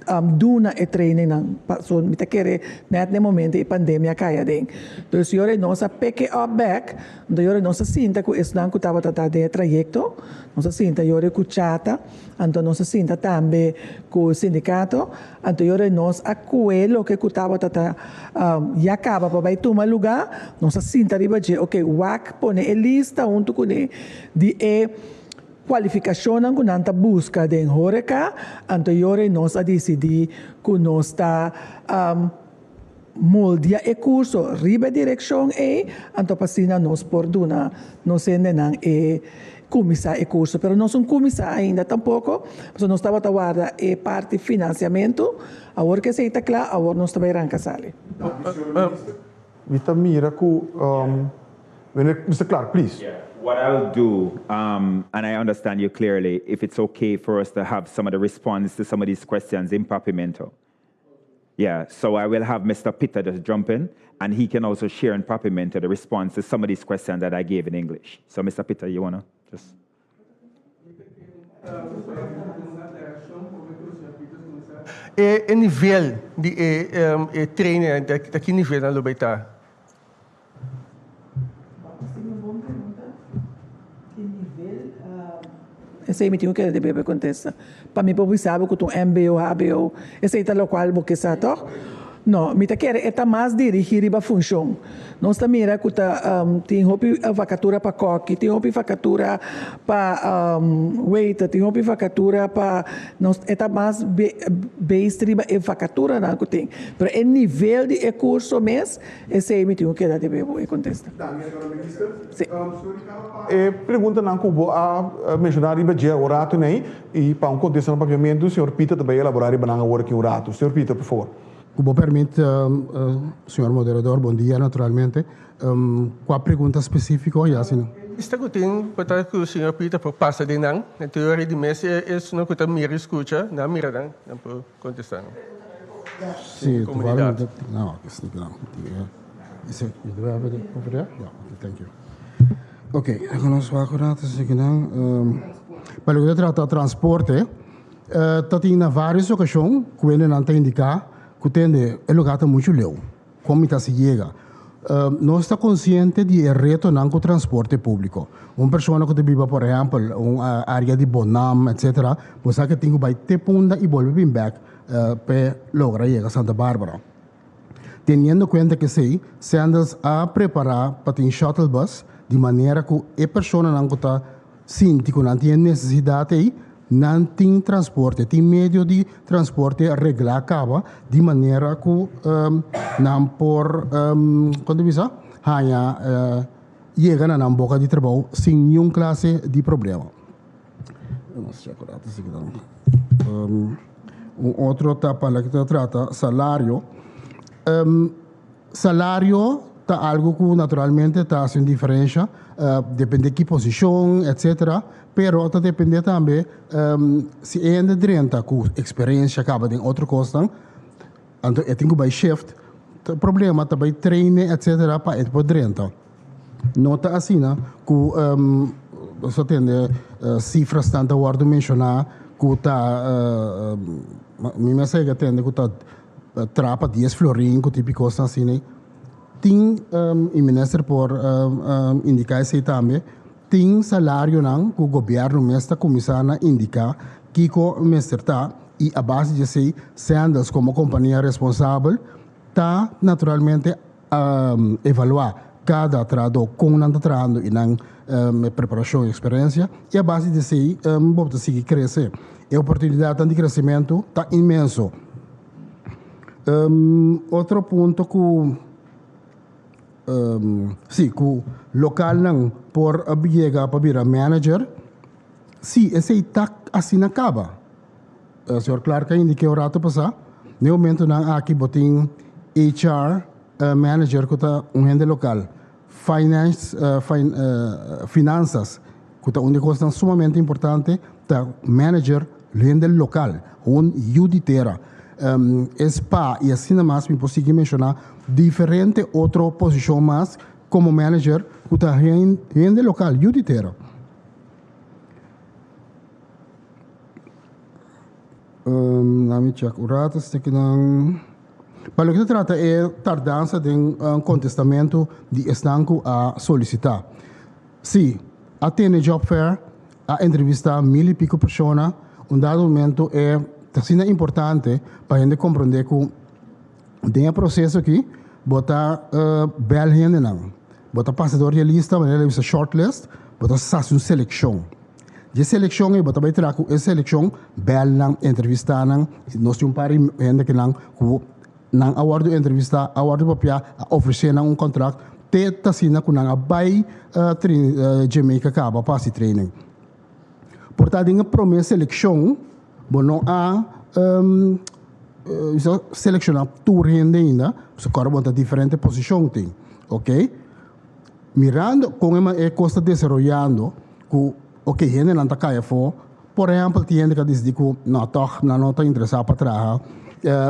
duna e trainingnan paso mi ta kere net na e momento e pandemia a kai aden. Dus yora nos a pick it up back, anto yora nos a sinta ku esnan ku tabata ta den e trayekto, nos a sinta yora ku Chata, anto nos a sinta tambe ku sindikato, anto yora nos a kue loke ku tabata ta ya kaba pa bai tuma luga, nos a sinta riba dje, ok wak pone e lista huntu kuné di e Kualifikashonnan ku nan ta buska den horeka, anto yora nos a disidí ku nos ta moldia e kurso riba e direkshon ei, anto pa asina nos por duna nos hendenan e kuminsá e kurso. Pero nos no kuminsá ainda tampoko, pasobra nos tabata warda e parti finansiamentu. Awor ku esei ta kla, awor nos ta bai ranka sali. Mi ta mira ku Mister Clark, please. What I'll do, um, and I understand you clearly, if it's okay for us to have some of the response to some of these questions in Papiamento. Yeah, so I will have Mr. Peter just jump in, and he can also share in Papiamento the response to some of these questions that I gave in English. So, Mr. Peter, you want to just... E e nivel di e e trainer ta ki nivel nan lo bay ta? Esei mi tin ku keda di bebe kontesta. Pa mi por bisa bo ku ta un mbo, hbo, esei ta lokual bo ke sa tòg? No, mi ta kere e ta mas dirigí riba funshon. Nos ta mira ku ta tin hopi vakatura pa kòki, tin hopi vakatura pa waiter, tin hopi vakatura pa nos e ta mas based riba e vakaturanan ku tin. Pero e nivel di e kurso mes, esei mi tin ku keda debe bo e kontesta. Danki, señora Minister. Señor Ricardo, pa e preguntanan ku bo a menshoná riba dje un ratu nei i pa un kontesta na papiamentu, señor Pieter ta bai elaborá riba nan awor aki un ratu. Señor Pieter, por favor. Ku bo permit, señor moderador, bon dia naturalmente. Kua pregunta spesífiko? Ya si no. Lista ku tin por ta ku señor Pieter por pasa den nan. En teoria di mes e esunnan ku ta mira i skucha, nan mira nan, nan por kontestá nan. Sí, toevallig. No, is niet lang. Is it, do we have it over there? Yeah, okay, thank you. Ok, dan nos wak un rato así nan. Pa loke ta trata transporte, ta tin na varios okashon ku hendenan ta indiká ku tende e lugá ta muchu leu, kon mi ta hasi yega? Nos ta konsiente di e retonan ku transporte públiko. Un persona ku ta biba por ehèmpel un área di Bonam etsetera, bo sa ke tin ku bai te Punda i bolbe bin bèk p'e logra yega Santa Barbara. Teniendo kuenta ku esei, Sandals a prepará pa tin shuttle bus di manera ku e personanan ku ta sinti ku nan tin e nesesidat ei, nan tin transporte, tin medio di transporte reglá kaba di manera ku nan por, kon ta bisa, haña yega na nan boka di trabou sin niun klase di problema. Un otro ta pa loke ta trata salario. Salario ta algo ku naturalmente ta hasi un diferensha, depende ki posishon etcetera, pero ta depende tambe si e hende drenta ku eksperensia kaba den otro kosnan, anto e tin ku bai shift, ta problema ta bai traine etcetera pa e por drenta. No ta asina ku nos a tende sifrasnan ta wòrdu menshoná ku ta mi mes a yega tende ku ta trapa dies florin ku tipo kosnan asina. Tin i minister por indiká esei tambe, tin salarionan ku gobièrnu mes ta kuminsá na indiká kiko mester ta i a base di esei Sandals komo kompania responsabel ta naturalmente evaluá kada trahadó kon nan ta trahando i nan preparashon i eksperensia i a base di esei bo ta sigui krese. E oportunidatnan di kresementu ta inmenso. Otro punto ku si ku lokalnan por yega pa bira manager, si esei ta asina kaba. Señor Clark a indiké un rato pasá, den momentunan aki bo tin HR manager ku ta un hende lokal, finance finansas ku ta un di e kosnan sumamente importante ta manager hende lokal, un yu di tera. E spa i asina mas mi por sigui menshoná diferente otro posishon mas komo manager ku ta hende lokal, yu di tera. Laat mi check un rato si kinan. Pa loke ta trata e tardansa den kontestamentu di esnan ku a solisitá. Sí, a tene job fair, a entrevistá mil i piko persona. Un dado momento e ta asina importante pa hende komprondé ku den e proseso aki bo ta bèl hendenan, bo ta pasa dor di e lista, manera di bisa shortlist, bo ta hasi un selekshon. Dje selekshon ei bo ta bai traha ku e selekshon, bèl nan, entrevistá nan. Nos tin un par di hende kinan ku nan a wòrdu entrevistá, a wòrdu papiá, a ofresé nan un kontrakt. Te ta asina ku nan a bai Jamaica kaba pa hasi training. Por ta den e promé selekshon bo no a selekshoná tur hende ainda, pasobra kòrda bo ta diferente posishon tin, oke. Mirando kon e kos ta desaroyando ku oke hendenan ta kai afó, por ehèmpel tin hende ku a disidí ku no tòg nan no ta interesá pa traha,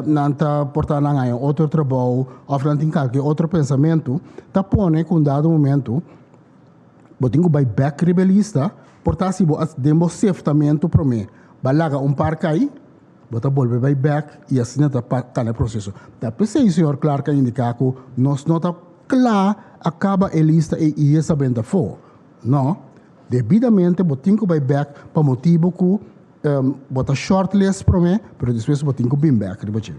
nan ta por ta nan haña otro trabou òf nan tin kalke otro pensamentu, ta pone ku un dado momento bo tin ku bai bèk riba e lista, por ta si bo a den bo seftamentu promé bo a laga un par kai, bo ta bolbe bai bèk i asina ta kana e proseso. Ta p'esei señor Clark a indiká ku nos no ta kla a kaba e lista ei i e sa benta afó. No, debidamente bo tin ku bai bèk pa motibu ku bo ta shortlist promé, pero despues bo tin ku bin bèk riba dje.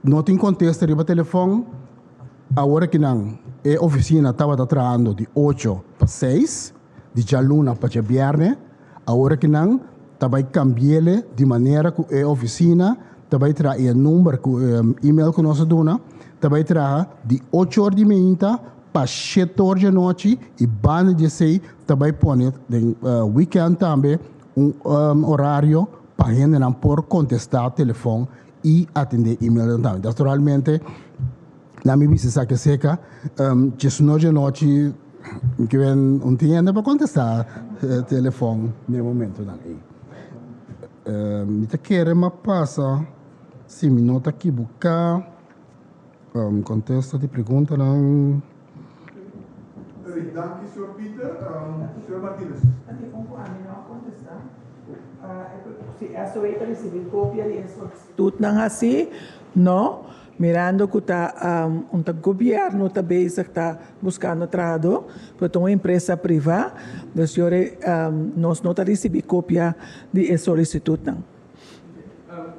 No tin kontesta riba telefòn. Awor akinan e ofisina tabata trahando di ocho pa seis, di djaluna pa djabièrnè. Awor akinan ta bai kambi'ele di manera ku e ofisina ta bai traha i e number ku email ku nos a duna ta bai traha di ocho or di meinta pa shete or di anochi i banda di esei ta bai pone den weekend tambe un orario pa hendenan por kontestá telefòn i atendé emailnan tambe. Naturalmente, na mi bisa esaki aserka, djesnochi di anochi mi ke ben un tin hende pa kontestá telefòn den e momentunan ei. Mi ta kere m'a pasa, si mi no ta kibuká, kontesta di preguntanan. Danki señor Pieter. Señor Martinez. Si SOA ta ricibi copia di e solicitudnan haci, no, mirando cu ta un ta gobierno ta bezig ta buscando trahador, pero ta un empresa priva, dus yori nos no ta ricibi copia di e solicitudnan.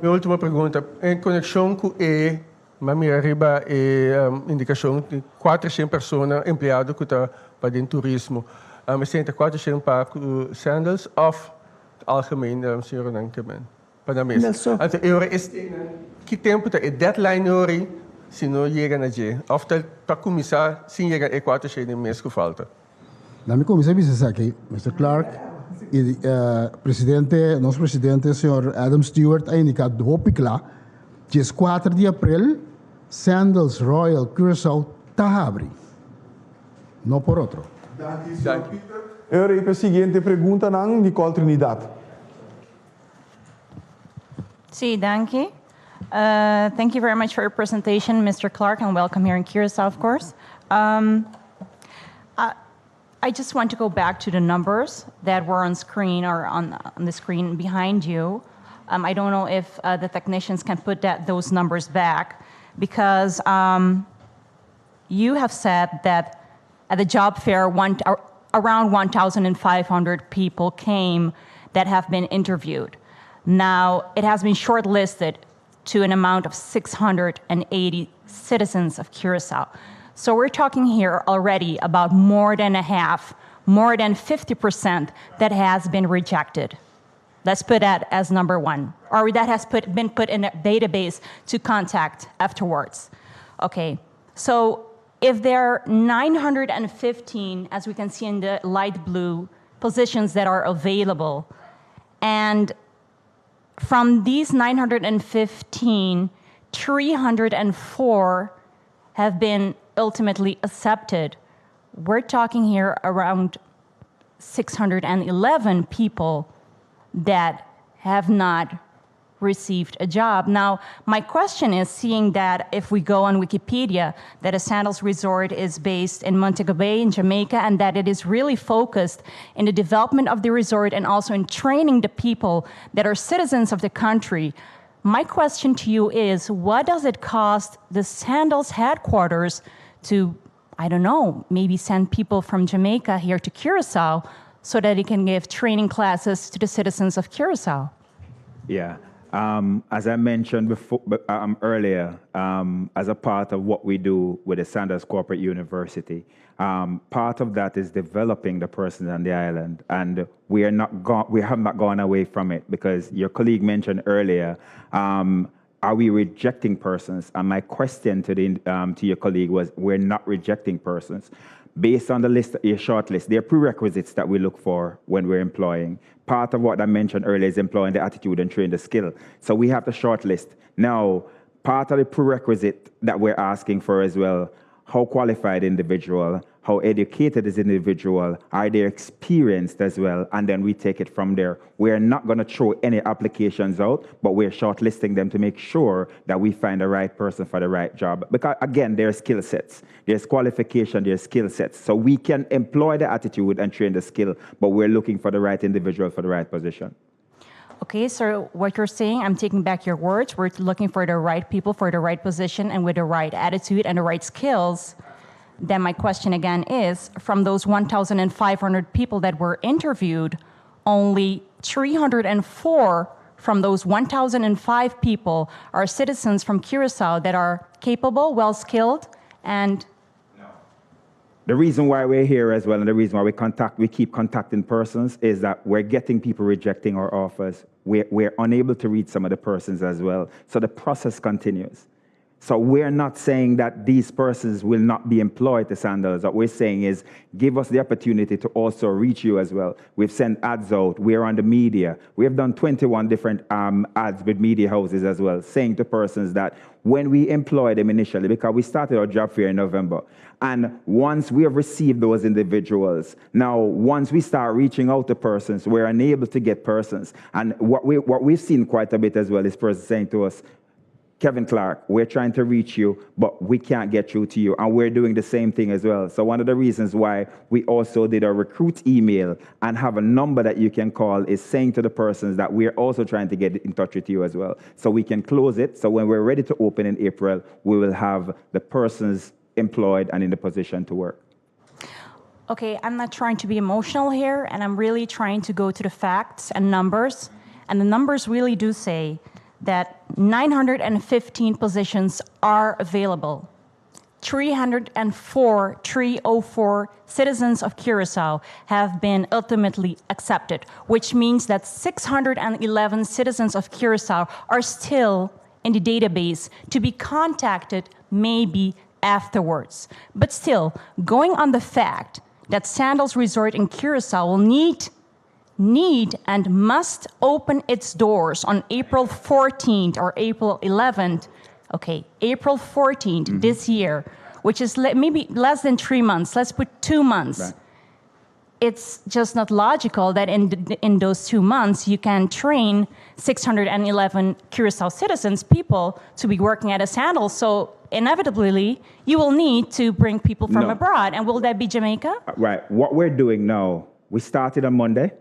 Mi ultimo pregunta, en conexion cu e Mi a mira riba e indikashon di kuatershen persona empleado ku ta pa den turismo. Esei ta kuatershen pa ku Sandals òf algemeen señoranan ke men pa nan mes? Anto e ora eseinan ki tempu ta e deadline ori si no yega na dje òf ta pa kuminsá sin yega e kuatershen den mes ku falta? Na mi kuminsá bisa esaki, Mister Clark i presidente, nos presidente señor Adam Stewart a indiká hopi kla, dieskuater di aprel Sandals Royal Curaçao ta habri. No por otro. Danki, señor Pieter. E ora ei pa e siguiente preguntanan, Nicole Trinidad. Sí, danki. Thank you very much for your presentation, Mr. Clark, and welcome here in Curaçao, of course. I just want to go back to the numbers that were on screen or on, on the screen behind you. I don't know if the technicians can put that, those numbers back because you have said that at the job fair, one, around 1,500 people came that have been interviewed. Now, it has been shortlisted to an amount of 680 citizens of Curacao. So we're talking here already about more than a half, more than 50% that has been rejected. Let's put that as number one, or that has put, been put in a database to contact afterwards. Okay, so if there are 915, as we can see in the light blue, positions that are available, and from these 915, 304 have been ultimately accepted. We're talking here around 611 people that have not received a job. Now, my question is seeing that if we go on Wikipedia, that a Sandals Resort is based in Montego Bay in Jamaica and that it is really focused in the development of the resort and also in training the people that are citizens of the country. My question to you is what does it cost the Sandals headquarters to, I don't know, maybe send people from Jamaica here to Curacao so that it can give training classes to the citizens of Curacao? Yeah. As I mentioned before, earlier, as a part of what we do with the Sandals Corporate University, part of that is developing the persons on the island, and we are not go- we have not gone away from it because your colleague mentioned earlier. Are we rejecting persons? And my question to, the, to your colleague was, we're not rejecting persons. Based on the list, your short list, there are prerequisites that we look for when we're employing. Part of what I mentioned earlier is employing the attitude and train the skill. So we have the short list. Now, part of the prerequisite that we're asking for as well, how qualified individual, how educated is individual, are they experienced as well, and then we take it from there. We're not going to throw any applications out, but we're shortlisting them to make sure that we find the right person for the right job. Because again, there are skill sets, there's qualification, there's skill sets. So we can employ the attitude and train the skill, but we're looking for the right individual for the right position. Okay, so what you're saying, I'm taking back your words. We're looking for the right people for the right position and with the right attitude and the right skills. Then my question again is from those 1,500 people that were interviewed, only 304 from those 1,005 people are citizens from Curacao that are capable, well skilled, and The reason why we're here as well, and the reason why we contact, we keep contacting persons, is that we're getting people rejecting our offers. We're unable to reach some of the persons as well. So the process continues. So we're not saying that these persons will not be employed to Sandals. What we're saying is give us the opportunity to also reach you as well. We've sent ads out. We're on the media. We have done 21 different ads with media houses as well, saying to persons that when we employ them initially, because we started our job fair in November, and once we have received those individuals, now once we start reaching out to persons, we're unable to get persons. And what, we, what we've seen quite a bit as well is persons saying to us, Kevin Clark, we're trying to reach you, but we can't get through to you. And we're doing the same thing as well. So one of the reasons why we also did a recruit email and have a number that you can call is saying to the persons that we're also trying to get in touch with you as well. So we can close it. So when we're ready to open in April, we will have the persons employed and in the position to work. Okay, I'm not trying to be emotional here, and I'm really trying to go to the facts and numbers. And the numbers really do say that 915 positions are available. 304, 304 citizens of Curacao have been ultimately accepted, which means that 611 citizens of Curacao are still in the database to be contacted maybe afterwards. But still, going on the fact that Sandals Resort in Curacao will need and must open its doors on April 14th or April 11th, okay, April 14th this year, which is maybe less than 3 months, let's put 2 months. It's just not logical that in those 2 months you can train 611 Curacao citizens, people, to be working at a Sandals. So inevitably, you will need to bring people from No. abroad. And will that be Jamaica? Right. What we're doing now, we started on Monday.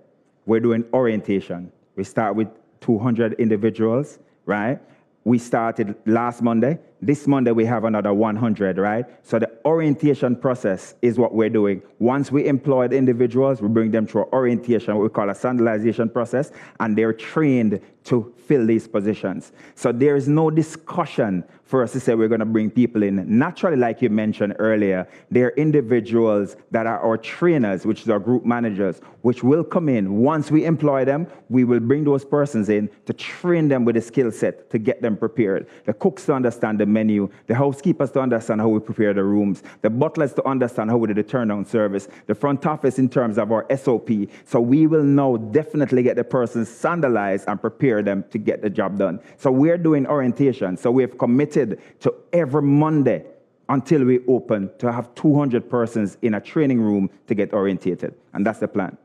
We're doing orientation. We start with 200 individuals, right? We started last Monday. This Monday, we have another 100, right? So the orientation process is what we're doing. Once we employ the individuals, we bring them through orientation, what we call a sandalization process, and they're trained to fill these positions. So there is no discussion for us to say we're going to bring people in. Naturally, like you mentioned earlier, there are individuals that are our trainers, which is our group managers, which will come in. Once we employ them, we will bring those persons in to train them with the skill set to get them prepared. The cooks to understand the menu, the housekeepers to understand how we prepare the rooms, the butlers to understand how we do the turnaround service, the front office in terms of our SOP. So we will now definitely get the persons sandalized and prepare them to get the job done. So we're doing orientation. So we have committed to every Monday until we open to have 200 persons in a training room to get orientated. And that's the plan.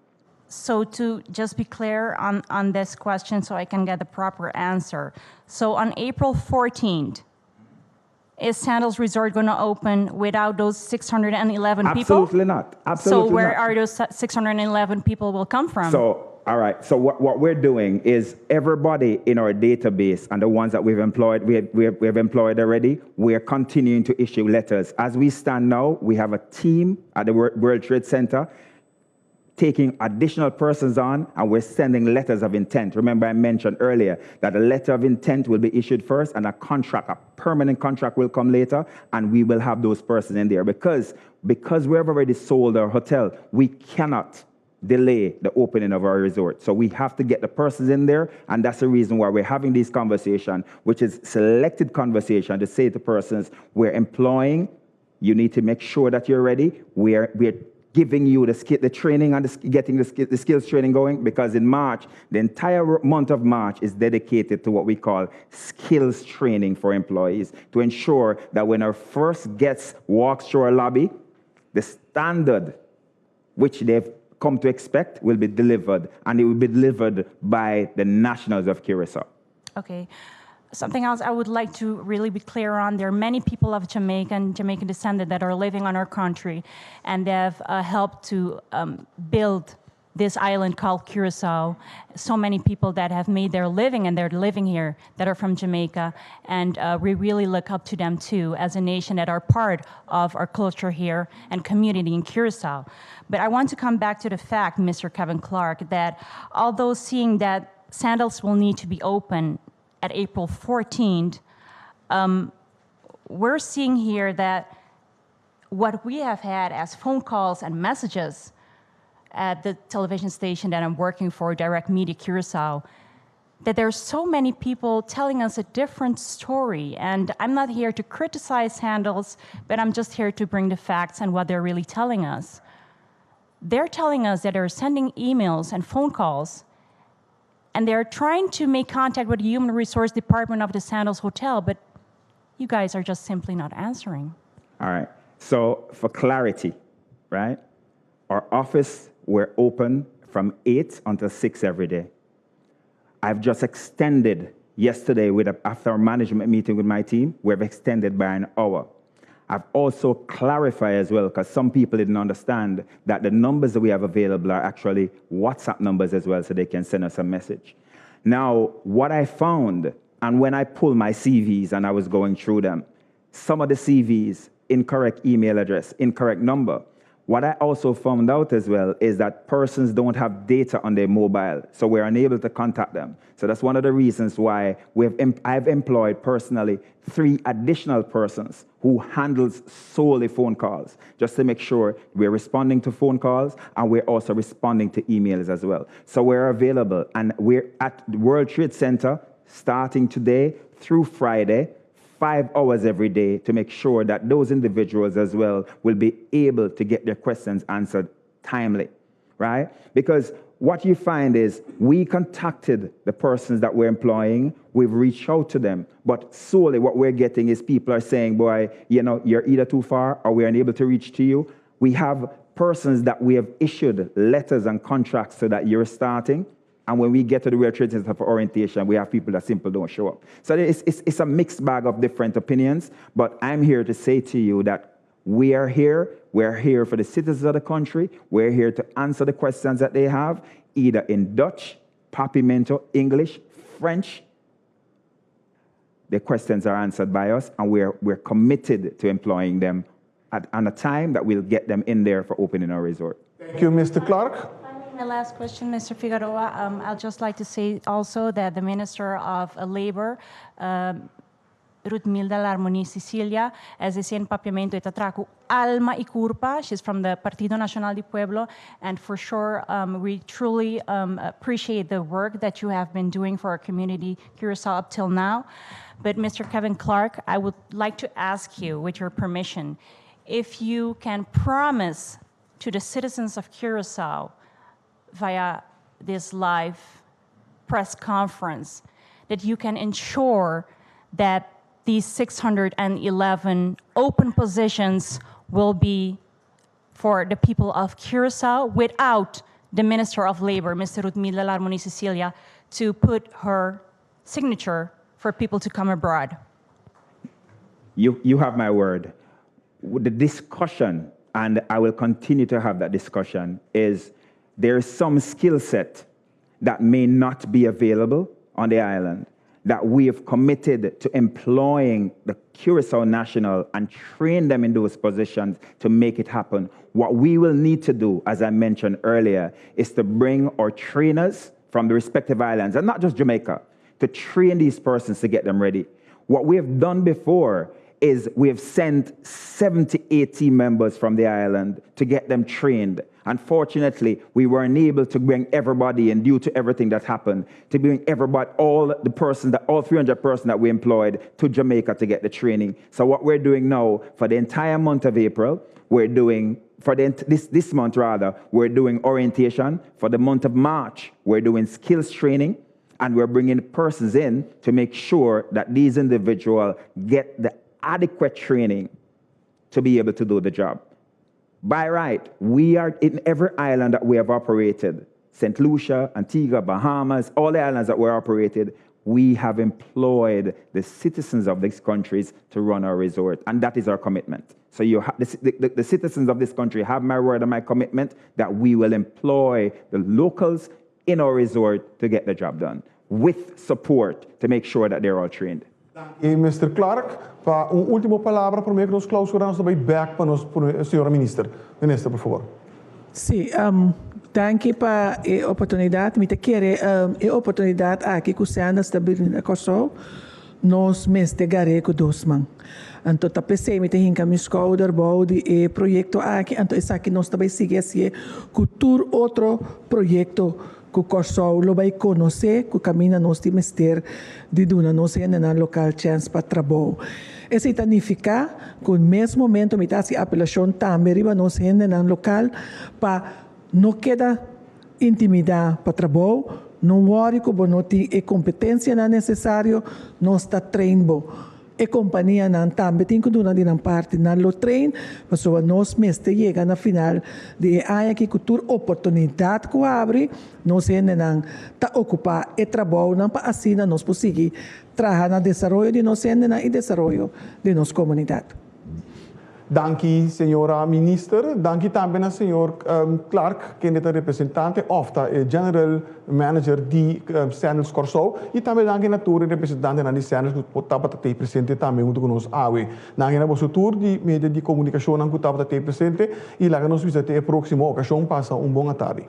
So to just be clear on this question so I can get the proper answer. So on April 14th, is Sandals Resort going to open without those 611 people? Absolutely not. Absolutely So where not. are those 611 people will come from? So, all right. So what we're doing is everybody in our database and the ones that we've employed, we have employed already, we're continuing to issue letters. As we stand now, we have a team at the World Trade Center taking additional persons on, and we're sending letters of intent. Remember, I mentioned earlier that a letter of intent will be issued first, and a contract, a permanent contract will come later, and we will have those persons in there. Because we have already sold our hotel, we cannot delay the opening of our resort. So we have to get the persons in there, and that's the reason why we're having this conversation, which is selected conversation to say to persons, we're employing, you need to make sure that you're ready. We're giving you the training and getting the skills training going, because in March, the entire month of March is dedicated to what we call skills training for employees, to ensure that when our first guest walks through our lobby, the standard which they've come to expect will be delivered, and it will be delivered by the nationals of Curacao. Okay. Something else I would like to really be clear on, there are many people of Jamaican, Jamaican descendant that are living on our country, and they've helped to build this island called Curacao. So many people that have made their living and they're living here that are from Jamaica, and we really look up to them too as a nation that are part of our culture here and community in Curacao. But I want to come back to the fact, Mr. Kevin Clark, that although seeing that Sandals will need to be open at April 14th, we're seeing here that what we have had as phone calls and messages at the television station that I'm working for, Direct Media Curacao, that there's so many people telling us a different story. And I'm not here to criticize Sandals, but I'm just here to bring the facts and what they're really telling us. They're telling us that they're sending emails and phone calls, and they're trying to make contact with the Human Resource Department of the Sandals Hotel, but you guys are just simply not answering. All right. So for clarity, right? Our office, we're open from 8 until 6 every day. I've just extended yesterday after our management meeting with my team, we've extended by an hour. I've also clarified as well, because some people didn't understand that the numbers that we have available are actually WhatsApp numbers as well, so they can send us a message. Now, what I found, and when I pulled my CVs and I was going through them, some of the CVs, incorrect email address, incorrect number. What I also found out as well is that persons don't have data on their mobile, so we're unable to contact them. So that's one of the reasons why I've employed personally 3 additional persons who handles solely phone calls, just to make sure we're responding to phone calls and we're also responding to emails as well. So we're available, and we're at the World Trade Center starting today through Friday, 5 hours every day, to make sure that those individuals as well will be able to get their questions answered timely, right? Because what you find is we contacted the persons that we're employing, we've reached out to them, but solely what we're getting is people are saying, boy, you're either too far or we're unable to reach to you. We have persons that we have issued letters and contracts so that you're starting. And when we get to the World Trade Center for orientation, we have people that simply don't show up. So it's a mixed bag of different opinions, but I'm here to say to you that we are here. We're here for the citizens of the country. We're here to answer the questions that they have, either in Dutch, Papiamento, English, French. The questions are answered by us, and we're committed to employing them at a time that we'll get them in there for opening our resort. Thank you, Mr. Clark. My last question, Mr. Figueroa. I'd just like to say also that the Minister of Labor, Ruthmilda Larmonie-Cecilia, as they say in Papiamento, e ta traha ku alma i kurpa. She's from the Partido Nacional di Pueblo, and for sure, we truly appreciate the work that you have been doing for our community, Curacao, up till now. But Mr. Kevin Clark, I would like to ask you, with your permission, if you can promise to the citizens of Curacao via this live press conference that you can ensure that these 611 open positions will be for the people of Curacao without the Minister of Labor, Mr. Ruthmilda Larmonie-Cecilia, to put her signature for people to come abroad. You have my word. The discussion, and I will continue to have that discussion, is there is some skill set that may not be available on the island that we have committed to employing the Curacao national and train them in those positions to make it happen. What we will need to do, as I mentioned earlier, is to bring our trainers from the respective islands, and not just Jamaica, to train these persons to get them ready. What we have done before is we have sent 70, 80 members from the island to get them trained. Unfortunately, we weren't able to bring everybody in due to everything that happened, to bring everybody, all the person, that, all 300 person that we employed to Jamaica to get the training. So what we're doing now for the entire month of April, we're doing for the, this, this month rather, we're doing orientation. For the month of March, we're doing skills training and we're bringing persons in to make sure that these individuals get the adequate training to be able to do the job. By right, we are in every island that we have operated, St. Lucia, Antigua, Bahamas, all the islands that were operated, we have employed the citizens of these countries to run our resort, and that is our commitment. So you the, the, the citizens of this country have my word and my commitment that we will employ the locals in our resort to get the job done with support to make sure that they're all trained. I Mr. Clark, pa un último palabra promé ku nos klousurá, nos ta bai bèk pa nos señora minister. Minister, por fabor. Sí, danki pa e oportunidat. Mi ta kere e oportunidat aki ku Sandals ta bini na Kòrsou, nos mester gar'é ku dos man. Anto ta p'esei mi ta hinka mi skouder bou di e proyekto aki, anto esaki nos ta bai sigui hasié ku tur otro proyekto ku Kòrsou lo bai konosé ku kaminda nos tin mester di duna nos hendenan lokal chèns pa trabou. Esei ta nifiká ku mes momento mi ta hasi apelashon tambe riba nos hendenan lokal pa no keda intimidá pa trabou, no wòri ku bo no tin e kompetensianan nesesario, nos ta train bo. E kompanianan tambe tin ku duna di nan parti. Nan lo train pasobra nos mester yega na final di e aña aki ku tur oportunidat ku habri, nos hendenan ta okupá e trabounan pa asina nos por sigui traha na desaroyo di nos hendenan i desaroyo di nos komunidat. Danki señora Minister. Danki tambe na señor Clark kende ta representante of ta e General Manager di Sandals Kòrsou i tambe danki na tur e representantenan di Sandals ku tabata tei presente tambe huntu ku nos awe. Danki na boso tur di medio di komunikashonnan ku tabata tei presente i laga nos bisa te e próksimo okashon. Pasa un bon atardi.